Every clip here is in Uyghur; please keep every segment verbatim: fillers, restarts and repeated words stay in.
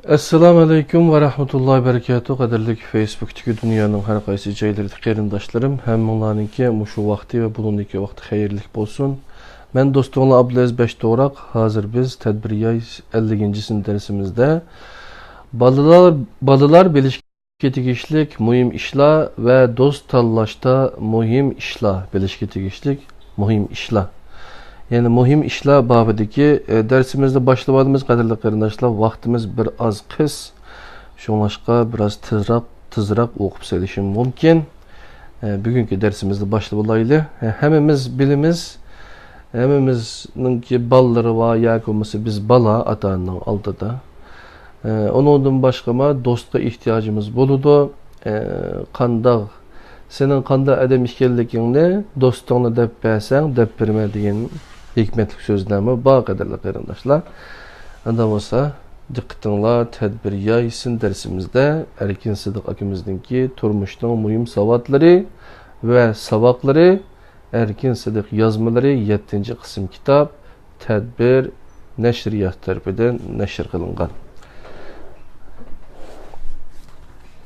ئەسسالامۇ ئەلەيكۇم ۋە رەھمەتۇللاھى ۋە بەرىكاتۇھ. قەدىرلىك فېيسبۇكتىكى دۇنيانىڭ ھەر قايسى جايلىرىدىكى قېرىنداشلىرىم، ھەممىڭلارنىڭكى مۇشۇ ۋاقتى ۋە بۇلۇندىكى ۋاقتى خەيرلىك بولسۇن. مەن دوستۇڭلار ئابلىئەزىز بەشتوغراق. ھازىر بىز تەدبىر ياي ئەللىكىنچى سىنىپ دەرسىمىزدە بالىلار، بالىلار بىلىشكە تېگىشلىك مۇھىم ئىشلار ۋە دوست تاللاشتا مۇھىم ئىشلار، بىلىشكە تېگىشلىك مۇھىم ئىشلار. يەنى مۇھىم ئىشلار بابىدىكى، ئە، دەرسىمىزنى باشلىۋالىمىز، قەدىرلىك قېرىنداشلار. ۋاقتىمىز بىر ئاز قىس. شۇڭلاشقا بىراز تېزراق، تېزراق ئوقۇپ سېلىشىم مۇمكىن. ئە، بۈگۈنكى دەرسىمىزنى باشلىۋالايلى. ئە، ھەممىمىز بىلىمىز، ھەممىمىزنىڭكى بالىلىرى بار ياكى بولمىسا بىز بالا ئاتا-ئانىنىڭ ئالدىدا. ئە، ئۇنىڭدىن باشقىمۇ دوستقا ئېھتىياجىمىز بولىدۇ. ئە، قانداق، سېنىڭ قانداق ئادەم ئىكەنلىكىڭنى دوستۇڭنى دەپ بەرسەڭ، دەپ بېرىمەن دېگەن ھېكمەتلىك سۆزلەرمۇ بار، قەدىرلىك قېرىنداشلار. ئاندا بولسا، دىققىتىڭلار تەدبىر يايسۇن دەرسىمىزدە ئەركىن سىدىق ئاكىمىزنىڭكى تۇرمۇشنىڭ مۇھىم ساۋاتلىرى ۋە ساۋاقلىرى، ئەركىن سىدىق يازمىلىرى، يەتتىنچى قىسىم كىتاب، تەدبىر نەشرىيات تەرىپىدىن نەشر قىلىنغان.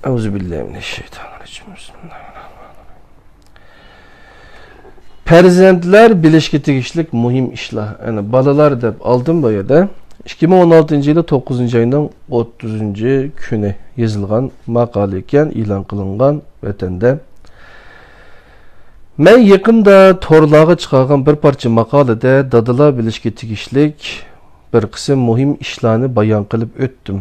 ئەئۇزۇ بىللاھى مىنەششەيتانىررەجىم. بىسمىللاھىررەھمانىررەھىم. پەرزەنتلەر بىلىشكە تېگىشلىك مۇھىم ئىشلار. يەنى بالىلار دەپ ئالدىم بۇ يەردە. ئىككى مىڭ ئون ئالتىنچى يىلى توققۇزىنچى ئاينىڭ ئوتتۇزىنچى كۈنى يېزىلغان ماقالە ئىكەن، ئېلان قىلىنغان ۋەتەندە. مەن يېقىندا تورلارغا چىقارغان بىر پارچە ماقالىدە دادىلار بىلىشكە تېگىشلىك بىر قىسىم مۇھىم ئىشلارنى بايان قىلىپ ئۆتتۈم.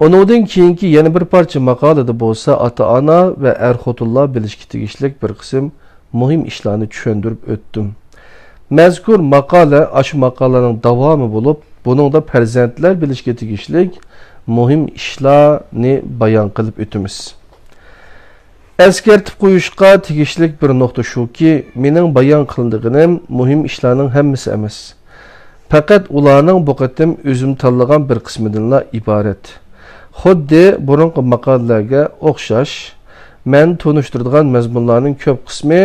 ئۇنىڭدىن كېيىنكى يەنە بىر پارچە ماقالىدە بولسا ئاتا-ئانا ۋە ئەر-خوتۇنلار بىلىشكە تېگىشلىك بىر قىسىم مۇھىم ئىشلارنى چۈشەندۈرۈپ ئۆتتۈم. مەزكۇر ماقالە ئاشۇ ماقالىنىڭ داۋامى بولۇپ، بۇنىڭدا پەرزەنتلەر بىلىشكە تېگىشلىك مۇھىم ئىشلارنى بايان قىلىپ ئۆتىمىز. ئەسكەرتىپ قويۇشقا تېگىشلىك بىر نۇقتا شۇكى، مېنىڭ بايان قىلىدىغىنىم مۇھىم ئىشلارنىڭ ھەممىسى ئەمەس. پەقەت ئۇلارنىڭ بۇ قېتىم ئۆزۈم تاللىغان بىر قىسمىدىنلا ئىبارەت. خۇددى بۇرۇنقى ماقالىلەرگە ئوخشاش، مەن تونۇشتۇرىدىغان مەزمۇنلارنىڭ كۆپ قىسمى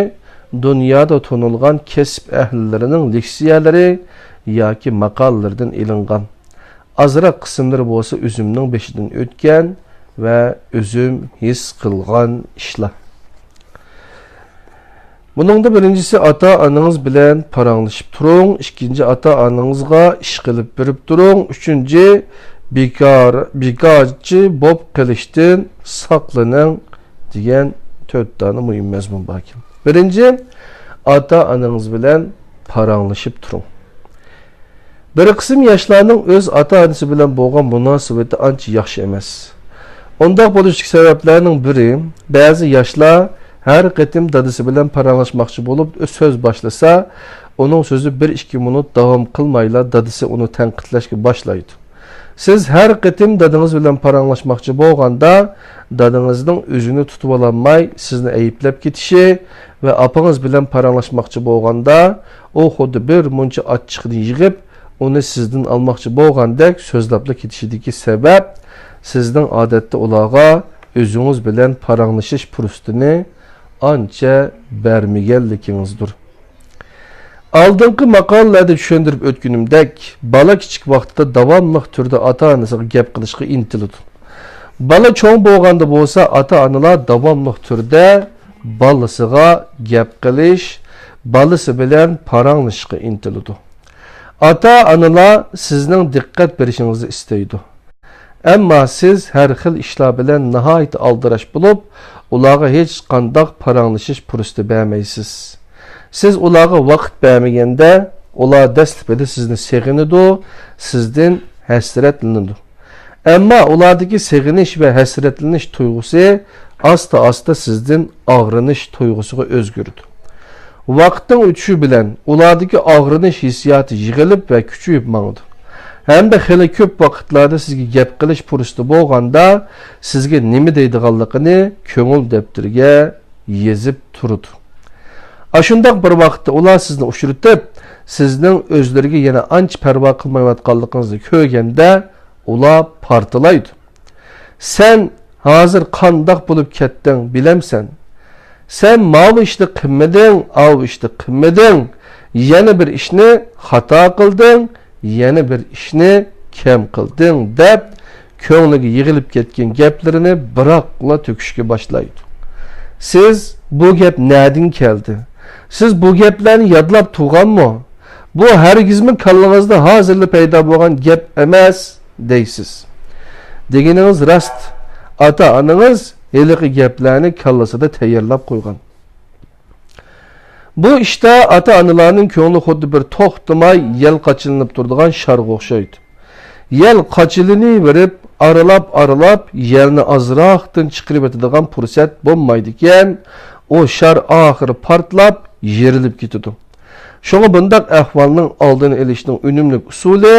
دۇنيادا تونۇلغان كەسىپ ئەھلىلىرىنىڭ لېكسىيەلىرى ياكى ماقالىلىرىدىن ئېلىنغان. ئازراق قىسىملىرى بولسا ئۆزۈمنىڭ بېشىدىن ئۆتكەن ۋە ئۆزۈم ھېس قىلغان ئىشلار. بۇنىڭدا بىرىنچىسى، ئاتا-ئانىڭىز بىلەن پاراڭلىشىپ تۇرۇڭ. ئىككىنچى، ئاتا-ئانىڭىزغا ئىش قىلىپ بېرىپ تۇرۇڭ. ئۈچىنچى، بىكار، بىكارچى بوپ قېلىشتىن ساقلىنىڭ دېگەن تۆت دانە مۇھىم مەزمۇن باركەن. بىرىنچى، ئاتا-ئانىڭىز بىلەن پاراڭلىشىپ تۇرۇڭ. بىر قىسىم ياشلارنىڭ ئۆز ئاتا-ئانىسى بىلەن بولغان مۇناسىۋىتى ئانچە ياخشى ئەمەس. ئۇنداق بولۇشتىكى سەۋەبلەرنىڭ بىرى، بەزى ياشلار ھەر قېتىم دادىسى بىلەن پاراڭلاشماقچى بولۇپ سۆز باشلىسا، ئۇنىڭ سۆزى بىر ئىككى مىنۇت داۋام قىلمايلا دادىسى ئۇنى تەنقىدلەشكە باشلايدۇ. سىز ھەر قېتىم دادىڭىز بىلەن پاراڭلاشماقچى بولغاندا، دادىڭىزنىڭ ئۆزىنى تۇتۇۋالالماي سىزنى ئەيىبلەپ كېتىشى ۋە ئاپىڭىز بىلەن پاراڭلاشماقچى بولغاندا، ئۇ خۇددى بىر مۇنچە ئاچچىقنى يىغىپ، ئۇنى سىزدىن ئالماقچى بولغاندەك سۆزلەپلا كېتىشىدىكى سەۋەب، سىزنىڭ ئادەتتە ئۇلارغا ئۆزىڭىز بىلەن پاراڭلىشىش پۇرسىتىنى ئانچە بەرمىگەنلىكىڭىزدۇر. ئالدىنقى ماقالىلەردە چۈشەندۈرۈپ ئۆتكىنىمدەك، بالا كىچىك ۋاقتىدا داۋاملىق تۈردە ئاتا-ئانىسىغا گەپ قىلىشقا ئىنتىلىدۇ. بالا چوڭ بولغاندا بولسا ئاتا-ئانىلار داۋاملىق تۈردە بالىسىغا گەپ قىلىش، بالىسى بىلەن پاراڭلىشىشقا ئىنتىلىدۇ. ئاتا-ئانىلار سىزنىڭ دىققەت بېرىشىڭىزنى ئىستەيدۇ. ئەمما سىز ھەر خىل ئىشلار بىلەن ناھايىتى ئالدىراش بولۇپ، ئۇلارغا ھېچقانداق پاراڭلىشىش پۇرسىتى بەرمەيسىز. سىز ئۇلارغا ۋاقىت بەرمىگەندە، ئۇلار دەسلىپىدە سىزنى سېغىنىدۇ، سىزدىن ھەسرەتلىنىدۇ. ئەمما ئۇلاردىكى سېغىنىش ۋە ھەسرەتلىنىش تۇيغۇسى ئاستا-ئاستا سىزدىن ئاغرىنىش تۇيغۇسىغا ئۆزگىرىدۇ. ۋاقىتنىڭ ئۆتۈشى بىلەن ئۇلاردىكى ئاغرىنىش ھېسسىياتى يىغىلىپ ۋە كۈچىيىپ ماڭىدۇ. ھەمدە خېلى كۆپ ۋاقىتلاردا سىزگە گەپ قىلىش پۇرسىتى بولغاندا، سىزگە نېمە دەيدىغانلىقىنى كۆڭۈل دەپتىرىگە يېزىپ تۇرىدۇ. ئاشۇنداق بىر ۋاقىتتا ئۇلار سىزنى ئۇچرىتىپ، سىزنىڭ ئۆزلىرىگە يەنە ئانچە پەرۋا قىلمايۋاتقانلىقىڭىزنى كۆرگەندە، ئۇلار پارتلايدۇ. سەن ھازىر قانداق بولۇپ كەتتىڭ، بىلەمسەن؟ سەن ماۋۇ ئىشنى قىلمىدىڭ، ئاۋۇ ئىشنى قىلمىدىڭ، يەنە بىر ئىشنى خاتا قىلدىڭ، يەنە بىر ئىشنى كەم قىلدىڭ، دەپ كۆڭلىگە يىغىلىپ كەتكەن گەپلىرىنى بىراقلا تۆكۈشكە باشلايدۇ. سىز، بۇ گەپ نەدىن كەلدى؟ سىز بۇ گەپلەرنى يادلاپ تۇرغانمۇ؟ بۇ ھەرگىزمۇ كاللىڭىزدا ھازىرلا پەيدا بولغان گەپ ئەمەس، دەيسىز. دېگىنىڭىز راست، ئاتا-ئانىڭىز ھېلىقى گەپلەرنى كاللىسىدا تەييارلاپ قويغان. بۇ ئىشتا ئاتا-ئانىلارنىڭ كۆڭلى خۇددى بىر توختىماي يەل قاچىلىنىپ تۇرىدىغان شارغا ئوخشايدۇ. يەل قاچىلىنىۋېرىپ، ئارىلاپ-ئارىلاپ يەلنى ئازراقتىن چىقىرىۋېتىدىغان پۇرسەت بولمايدىكەن، ئۇ شار ئاخىرى پارتلاپ، يېرىلىپ كېتىدۇ. شۇڭا بۇنداق ئەھۋالنىڭ ئالدىنى ئېلىشنىڭ ئۈنۈملۈك ئۇسۇلى،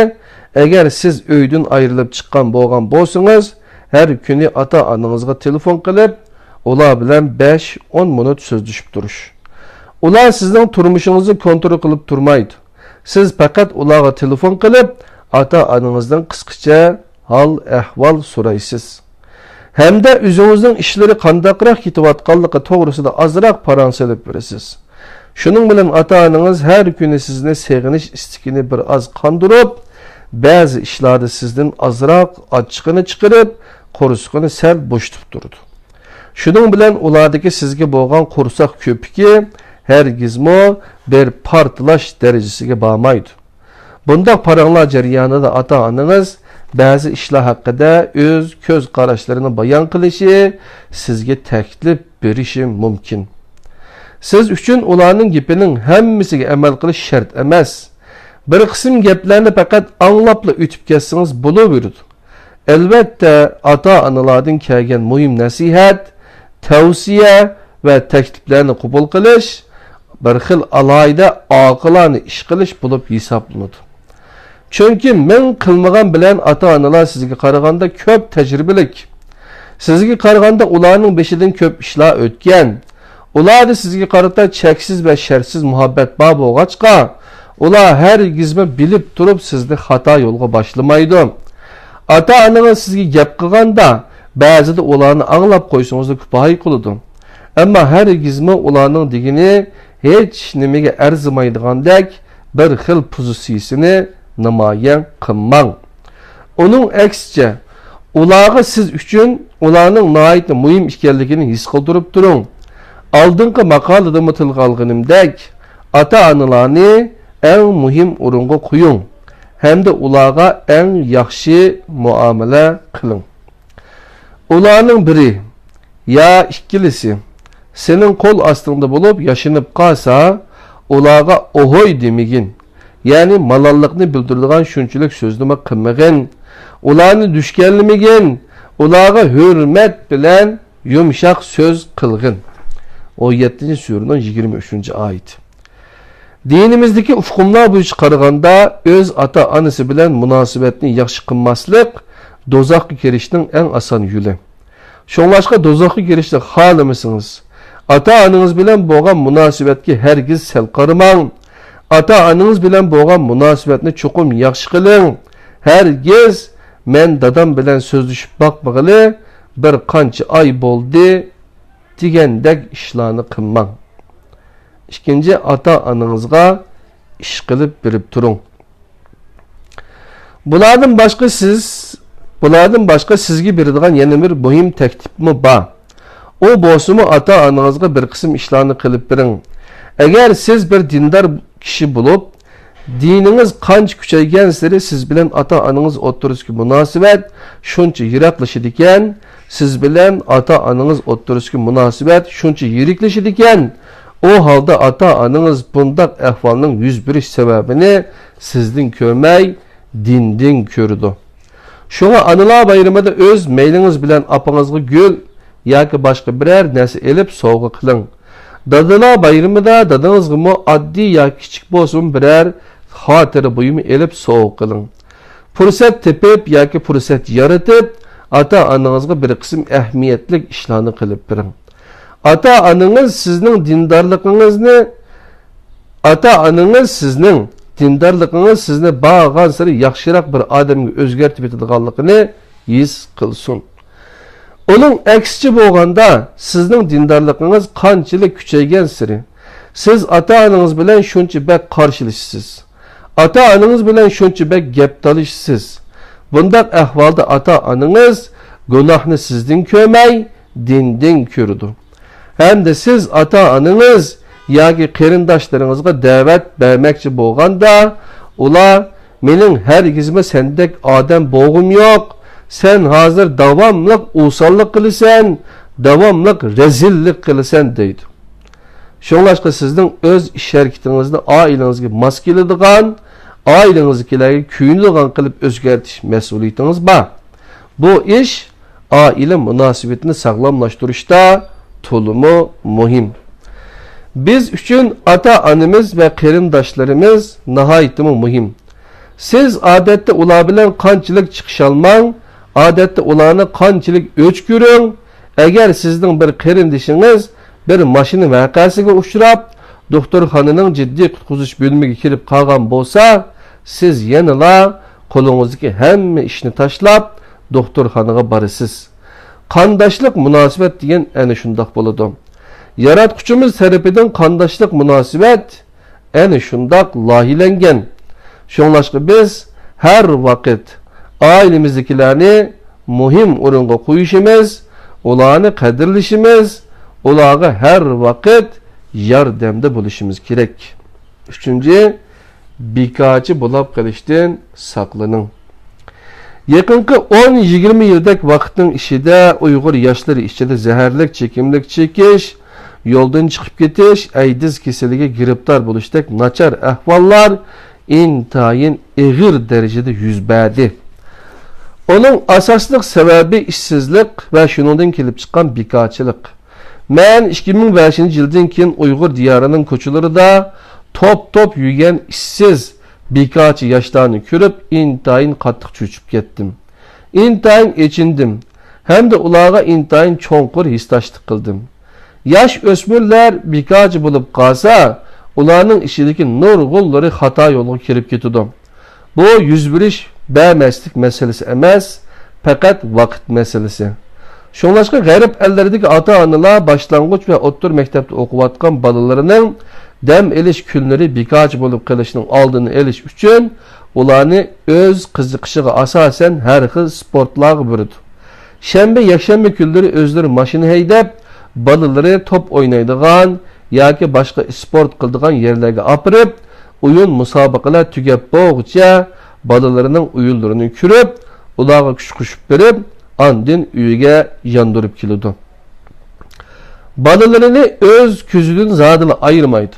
ئەگەر سىز ئۆيدىن ئايرىلىپ چىققان بولغان بولسىڭىز، ھەر كۈنى ئاتا-ئانىڭىزغا تېلېفون قىلىپ، ئۇلار بىلەن بەش-ئون مىنۇت سۆزلىشىپ تۇرۇش. ئۇلار سىزنىڭ تۇرمۇشىڭىزنى كونترول قىلىپ تۇرمايدۇ. سىز پەقەت ئۇلارغا تېلېفون قىلىپ، ئاتا-ئانىڭىزدىن قىسقىچە ھال-ئەھۋال سورايسىز. ھەمدە ئۆزىڭىزنىڭ ئىشلىرى قانداقراق كېتىۋاتقانلىقى توغرىسىدا ئازراق پاراڭ سېلىپ بېرىسىز. شۇنىڭ بىلەن ئاتا-ئانىڭىز ھەر كۈنى سىزنى سېغىنىش ئىستىكىنى بىر ئاز قاندۇرۇپ، بەزى ئىشلاردا سىزدىن ئازراق ئاچچىقىنى چىقىرىپ، قورسىقىنى سەل بوشىتىپ تۇرىدۇ. شۇنىڭ بىلەن ئۇلاردىكى سىزگە بولغان قورساق كۆپۈكى ھەرگىزمۇ بىر پارتلاش دەرىجىسىگە بارمايدۇ. بۇنداق پاراڭلار جەريانىدا ئاتا-ئانىڭىز بەزى ئىشلار ھەققىدە ئۆز كۆز قاراشلىرىنى بايان قىلىشى، سىزگە تەكلىپ بېرىشى مۇمكىن. سىز ئۈچۈن ئۇلارنىڭ گېپىنىڭ ھەممىسىگە ئەمەل قىلىش شەرت ئەمەس. بىر قىسىم گەپلەرنى پەقەت ئاڭلاپلا ئۆتۈپ كەتسىڭىز بولۇۋېرىدۇ. ئەلۋەتتە، ئاتا-ئانىلاردىن كەلگەن مۇھىم نەسىھەت، تەۋسىيە ۋە تەكلىپلەرنى قوبۇل قىلىش بىر خىل ئالاھىدە ئاقىلانە ئىش قىلىش بولۇپ ھېسابلىنىدۇ. چۈنكى مىڭ قىلمىغان بىلەن ئاتا-ئانىلار سىزگە قارىغاندا كۆپ تەجرىبىلىك. سىزگە قارىغاندا ئۇلارنىڭ بېشىدىن كۆپ ئىشلار ئۆتكەن. ئۇلاردا سىزگە قارىتا چەكسىز ۋە شەرتسىز مۇھەببەت بار بولغاچقا، ئۇلار ھەرگىزمۇ بىلىپ تۇرۇپ سىزنى خاتا يولغا باشلىمايدۇ. ئاتا-ئانىڭىز سىزگە گەپ قىلغاندا، بەزىدە ئۇلارنى ئاڭلاپ قويسىڭىزلا كۇپايە قىلىدۇ. ئەمما ھەرگىزمۇ ئۇلارنىڭ دېگىنى ھېچ نېمىگە ئەرزىمەيدىغاندەك بىر خىل پوزىتسىيىسىنى نامايان قىلماڭ. ئۇنىڭ ئەكسىچە، ئۇلارغا سىز ئۈچۈن ئۇلارنىڭ ناھايىتى مۇھىم ئىكەنلىكىنى ھېس قىلدۇرۇپ تۇرۇڭ. ئالدىنقى ماقالىدىمۇ تىلغا ئالغىنىمدەك، ئاتا-ئانىلارنى ئەڭ مۇھىم ئورۇنغا قويۇڭ ھەمدە ئۇلارغا ئەڭ ياخشى مۇئامىلە قىلىڭ. ئۇلارنىڭ بىرى يا ئىككىلىسى سېنىڭ قول ئاستىڭدا بولۇپ ياشىنىپ قالسا، ئۇلارغا ئوھوي دېمىگىن. يەنى مالاللىقنى بىلدۈرىدىغان شۇنچىلىك سۆزنىمۇ قىلمىغىن. ئۇلارنى دۈشكەنلىمىگىن. ئۇلارغا ھۆرمەت بىلەن يۇمشاق سۆز قىلغىن. ئون يەتتىنچى سۈرىنىڭ يىگىرمە ئۈچىنچى ئايىتى. دىنىمىزدىكى ئۇقۇملار بويىچە قارىغاندا، ئۆز ئاتا-ئانىسى بىلەن مۇناسىۋەتنى ياخشى قىلماسلىق دوزاخقا كىرىشنىڭ ئەڭ ئاسان يولى. شۇڭلاشقا دوزاخقا كىرىشنى خالىمىسىڭىز، ئاتا-ئانىڭىز بىلەن بولغان مۇناسىۋەتكە ھەرگىز سەل قارىماڭ. ئاتا-ئانىڭىز بىلەن بولغان مۇناسىۋەتنى چوقۇم ياخشى قىلىڭ. ھەرگىز «مەن دادام بىلەن سۆزلىشىپ باقمىغىلى بىر قانچە ئاي بولدى» دېگەندەك ئىشلارنى قىلماڭ. ئىككىنچى، ئاتا-ئانىڭىزغا ئىش قىلىپ بېرىپ تۇرۇڭ. بۇلاردىن باشقا سىز، بۇلاردىن باشقا سىزگە بېرىدىغان يەنە بىر مۇھىم تەكلىپمۇ بار. ئۇ بولسىمۇ ئاتا-ئانىڭىزغا بىر قىسىم ئىشلارنى قىلىپ بېرىڭ. ئەگەر سىز بىر دىندار كىشى بولۇپ، دىنىڭىز قانچە كۈچەيگەنسېرى سىز بىلەن ئاتا-ئانىڭىز ئوتتۇرىسىدىكى مۇناسىۋەت شۇنچە يىراقلىشىدىكەن، سىز بىلەن ئاتا-ئانىڭىز ئوتتۇرىسىدىكى مۇناسىۋەت شۇنچە يىرىكلىشىدىكەن، ئۇ ھالدا ئاتا-ئانىڭىز بۇنداق ئەھۋالنىڭ يۈز بېرىش سەۋەبىنى سىزدىن كۆرمەي، دىندىن كۆرىدۇ. شۇڭا ئانىلار بايرىمىدا ئۆز مەيلىڭىز بىلەن ئاپىڭىزغا گۈل ياكى باشقا بىرەر نەرسە ئېلىپ سوۋغا قىلىڭ. دادىلار بايرىمىدا دادىڭىزغىمۇ ئاددىي ياكى كىچىك بولسىمۇ بىرەر خاتىرە بۇيۇمى ئېلىپ سوۋغا قىلىڭ. پۇرسەت تېپىپ ياكى پۇرسەت يارىتىپ، ئاتا-ئانىڭىزغا بىر قىسىم ئەھمىيەتلىك ئىشلارنى قىلىپ بېرىڭ. ئاتا-ئانىڭىز سىزنىڭ دىندارلىقىڭىزنى، ئاتا-ئانىڭىز سىزنىڭ دىندارلىقىڭىز سىزنى بارغانسېرى ياخشىراق بىر ئادەمگە ئۆزگەرتىۋېتىدىغانلىقىنى ھېس قىلسۇن. ئۇنىڭ ئەكسىچە بولغاندا، سىزنىڭ دىندارلىقىڭىز قانچىلىك كۈچەيگەنسېرى، سىز ئاتا-ئانىڭىز بىلەن شۇنچە بەك قارشىلىشىسىز. ئاتا-ئانىڭىز بىلەن شۇنچە بەك گەپ تالىشىسىز. بۇنداق ئەھۋالدا ئاتا-ئانىڭىز گۇناھنى سىزدىن كۆرمەي، دىندىن كۆرىدۇ. ھەمدە سىز ئاتا-ئانىڭىز ياكى قېرىنداشلىرىڭىزغا دەۋەت بەرمەكچى بولغاندا، ئۇلار، «مېنىڭ ھەرگىزمۇ سەندەك ئادەم بولغۇم يوق، سەن ھازىر داۋاملىق ئوساللىق قىلىسەن، داۋاملىق رەزىللىك قىلىسەن» دەيدۇ. شۇڭلاشقا سىزنىڭ ئۆز ئىش-ھەرىكىتىڭىزنى ئائىلىڭىزگە ماس كېلىدىغان، ئائىلىڭىزدىكىلەرگە كۆيۈنىدىغان قىلىپ ئۆزگەرتىش مەسئۇلىيىتىڭىز بار. بۇ ئىش ئائىلە مۇناسىۋىتىنى ساغلاملاشتۇرۇشتا تولىمۇ مۇھىم. بىز ئۈچۈن ئاتا-ئانىمىز ۋە قېرىنداشلىرىمىز ناھايىتىمۇ مۇھىم. سىز ئادەتتە ئۇلار بىلەن قانچىلىك چىقىشالماڭ، ئادەتتە ئۇلارنى قانچىلىك ئۆچ كۆرۈڭ، ئەگەر سىزنىڭ بىر قېرىندىشىڭىز بىر ماشىنا ۋەقەسىگە ئۇچراپ، دوختۇرخانىنىڭ جىددىي قۇتقۇزۇش بۆلۈمىگە كىرىپ قالغان بولسا، سىز يەنىلا قولىڭىزدىكى ھەممە ئىشنى تاشلاپ، دوختۇرخانىغا بارىسىز. قانداشلىق مۇناسىۋەت دېگەن ئەنە شۇنداق بولىدۇ. ياراتقۇچىمىز تەرىپىدىن قانداشلىق مۇناسىۋەت ئەنە شۇنداق لايىھەلەنگەن. شۇڭلاشقا بىز ھەر ۋاقىت ئائىلىمىزدىكىلەرنى مۇھىم ئورۇنغا قويۇشىمىز، ئۇلارنى قەدىرلىشىمىز، ئۇلارغا ھەر ۋاقىت ياردەمدە بولۇشىمىز كېرەك. ئۈچىنچى، بىكارچى بولاپ قېلىشتىن ساقلىنىڭ. يېقىنقى ئون يىگىرمە يىلدەك ۋاقىتنىڭ ئىچىدە ئۇيغۇر ياشلىرى ئىچىدە زەھەرلىك چېكىملىك چېكىش، يولدىن چىقىپ كېتىش، ئەيدىز كېسىلىگە گىرىپتار بولۇشتەك ناچار ئەھۋاللار ئىنتايىن ئېغىر دەرىجىدە يۈز بەردى. ئۇنىڭ ئاساسلىق سەۋەبى ئىشسىزلىق ۋە شۇنىڭدىن كېلىپ چىققان بىكارچىلىق. مەن ئىككى مىڭ بەشىنچى يىلدىن كېيىن ئۇيغۇر دىيارىنىڭ كوچىلىرىدا توپ-توپ يۈرگەن ئىشسىز، بىكارچى ياشلارنى كۆرۈپ، ئىنتايىن قاتتىق چۆچۈپ كەتتىم. ئىنتايىن ئېچىندىم ھەمدە ئۇلارغا ئىنتايىن چوڭقۇر ھېسداشلىق قىلدىم. ياش ئۆسمۈرلەر بىكارچى بولۇپ قالسا، ئۇلارنىڭ ئىچىدىكى نۇرغۇنلىرى خاتا يولغا كىرىپ كېتىدۇ. بۇ يۈز بېرىش بەرمەسلىك مەسىلىسى ئەمەس، پەقەت ۋاقىت مەسىلىسى. شۇڭلاشقا غەرب ئەللىرىدىكى ئاتا-ئانىلار باشلانغۇچ ۋە ئوتتۇرا مەكتەپتە ئوقۇۋاتقان بالىلىرىنىڭ دەم ئېلىش كۈنلىرى بىكارچى بولۇپ قېلىشىنىڭ ئالدىنى ئېلىش ئۈچۈن ئۇلارنى ئۆز قىزىقىشىغا ئاساسەن ھەر خىل سپورتلارغا بېرىدۇ. شەنبە، يەكشەنبە كۈنلىرى ئۆزلىرى ماشىنا ھەيدەپ، بالىلىرى توپ ئوينايدىغان ياكى باشقا ئىسپورت قىلىدىغان يەرلەرگە ئاپىرىپ، ئويۇن مۇسابىقىلەر تۈگەپ بولغۇچە بالىلىرىنىڭ ئويۇنلىرىنى كۆرۈپ، ئۇلارغا كۈچ قوشۇپ بېرىپ، ئاندىن ئۆيىگە ياندۇرۇپ كېلىدۇ. بالىلىرىنى ئۆز كۆزىدىن زادىلا ئايرىمايدۇ.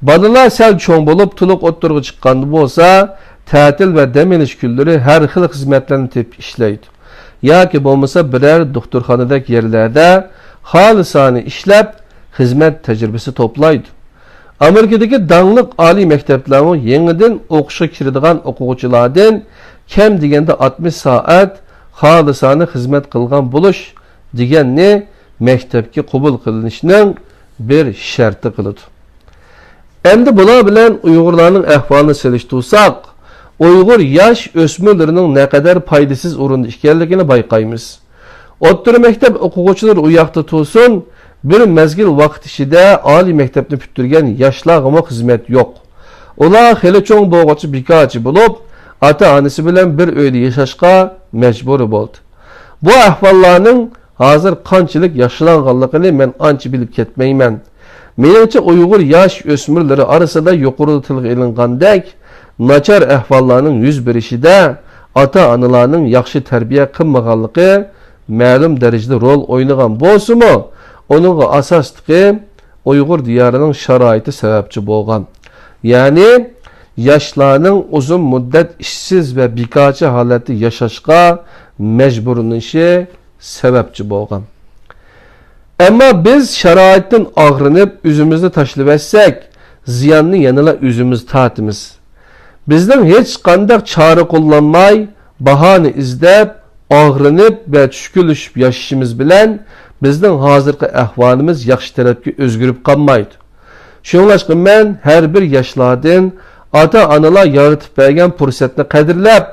بالىلار سەل چوڭ بولۇپ، تولۇق ئوتتۇرىغا چىققاندا بولسا، تەتىل ۋە دەم ئېلىش كۈنلىرى ھەر خىل خىزمەتلەرنى تېپىپ ئىشلەيدۇ. ياكى بولمىسا بىرەر دوختۇرخانىدەك يەرلەردە خالىسانە ئىشلەپ، خىزمەت تەجرىبىسى توپلايدۇ. ئامېرىكىدىكى داڭلىق ئالىي مەكتەپلەرمۇ يېڭىدىن ئوقۇشقا كىرىدىغان ئوقۇغۇچىلاردىن كەم دېگەندە ئاتمىش سائەت خالىسانە خىزمەت قىلغان بولۇش دېگەننى مەكتەپكە قوبۇل قىلىنىشنىڭ بىر شەرتى قىلىدۇ. ئەمدى بۇلار بىلەن ئۇيغۇرلارنىڭ ئەھۋالىنى سېلىشتۇرساق، ئۇيغۇر ياش ئۆسمۈرلىرىنىڭ نەقەدەر پايدىسىز ئورۇندا ئىكەنلىكىنى بايقايمىز. ئوتتۇرا مەكتەپ ئوقۇغۇچىلىرى ئۇ ياقتا تۇرسۇن، بىر مەزگىل ۋاقىت ئىچىدە ئالىي مەكتەپنى پۈتتۈرگەن ياشلارغىمۇ خىزمەت يوق. ئۇلار خېلى چوڭ بولغۇچە بىكارچى بولۇپ، ئاتا-ئانىسى بىلەن بىر ئۆيدە ياشاشقا مەجبۇر بولدى. بۇ ئەھۋاللارنىڭ ھازىر قانچىلىك ياخشىلانغانلىقىنى مەن ئانچە بىلىپ كەتمەيمەن. مېنىڭچە، ئۇيغۇر ياش ئۆسمۈرلىرى ئارىسىدا يۇقىرىدا تىلغا ئېلىنغاندەك ناچار ئەھۋاللارنىڭ يۈز بېرىشىدە ئاتا-ئانىلارنىڭ ياخشى تەربىيە قىلمىغانلىقى مەلۇم دەرىجىدە رول ئوينىغان بولسىمۇ، ئۇنىڭغا ئاساسلىقى ئۇيغۇر دىيارىنىڭ شارائىتى سەۋەبچى بولغان. يەنى ياشلارنىڭ ئۇزۇن مۇددەت ئىشسىز ۋە بىكارچى ھالەتتە ياشاشقا مەجبۇرلىنىشى سەۋەبچى بولغان. ئەمما بىز شارائىتتىن ئاغرىنىپ ئۆزىمىزنى تاشلىۋەتسەك، زىياننى يەنىلا ئۆزىمىز تارتىمىز. بىزنىڭ ھېچقانداق چارە قوللانماي، باھانە ئىزدەپ، ئاغرىنىپ ۋە چۈشكۈنلىشىپ ياشىشىمىز بىلەن بىزنىڭ ھازىرقى ئەھۋالىمىز ياخشى تەرەپكە ئۆزگىرىپ قالمايدۇ. شۇڭلاشقا مەن ھەر بىر ياشلاردىن ئاتا-ئانىلار يارىتىپ بەرگەن پۇرسەتنى قەدىرلەپ،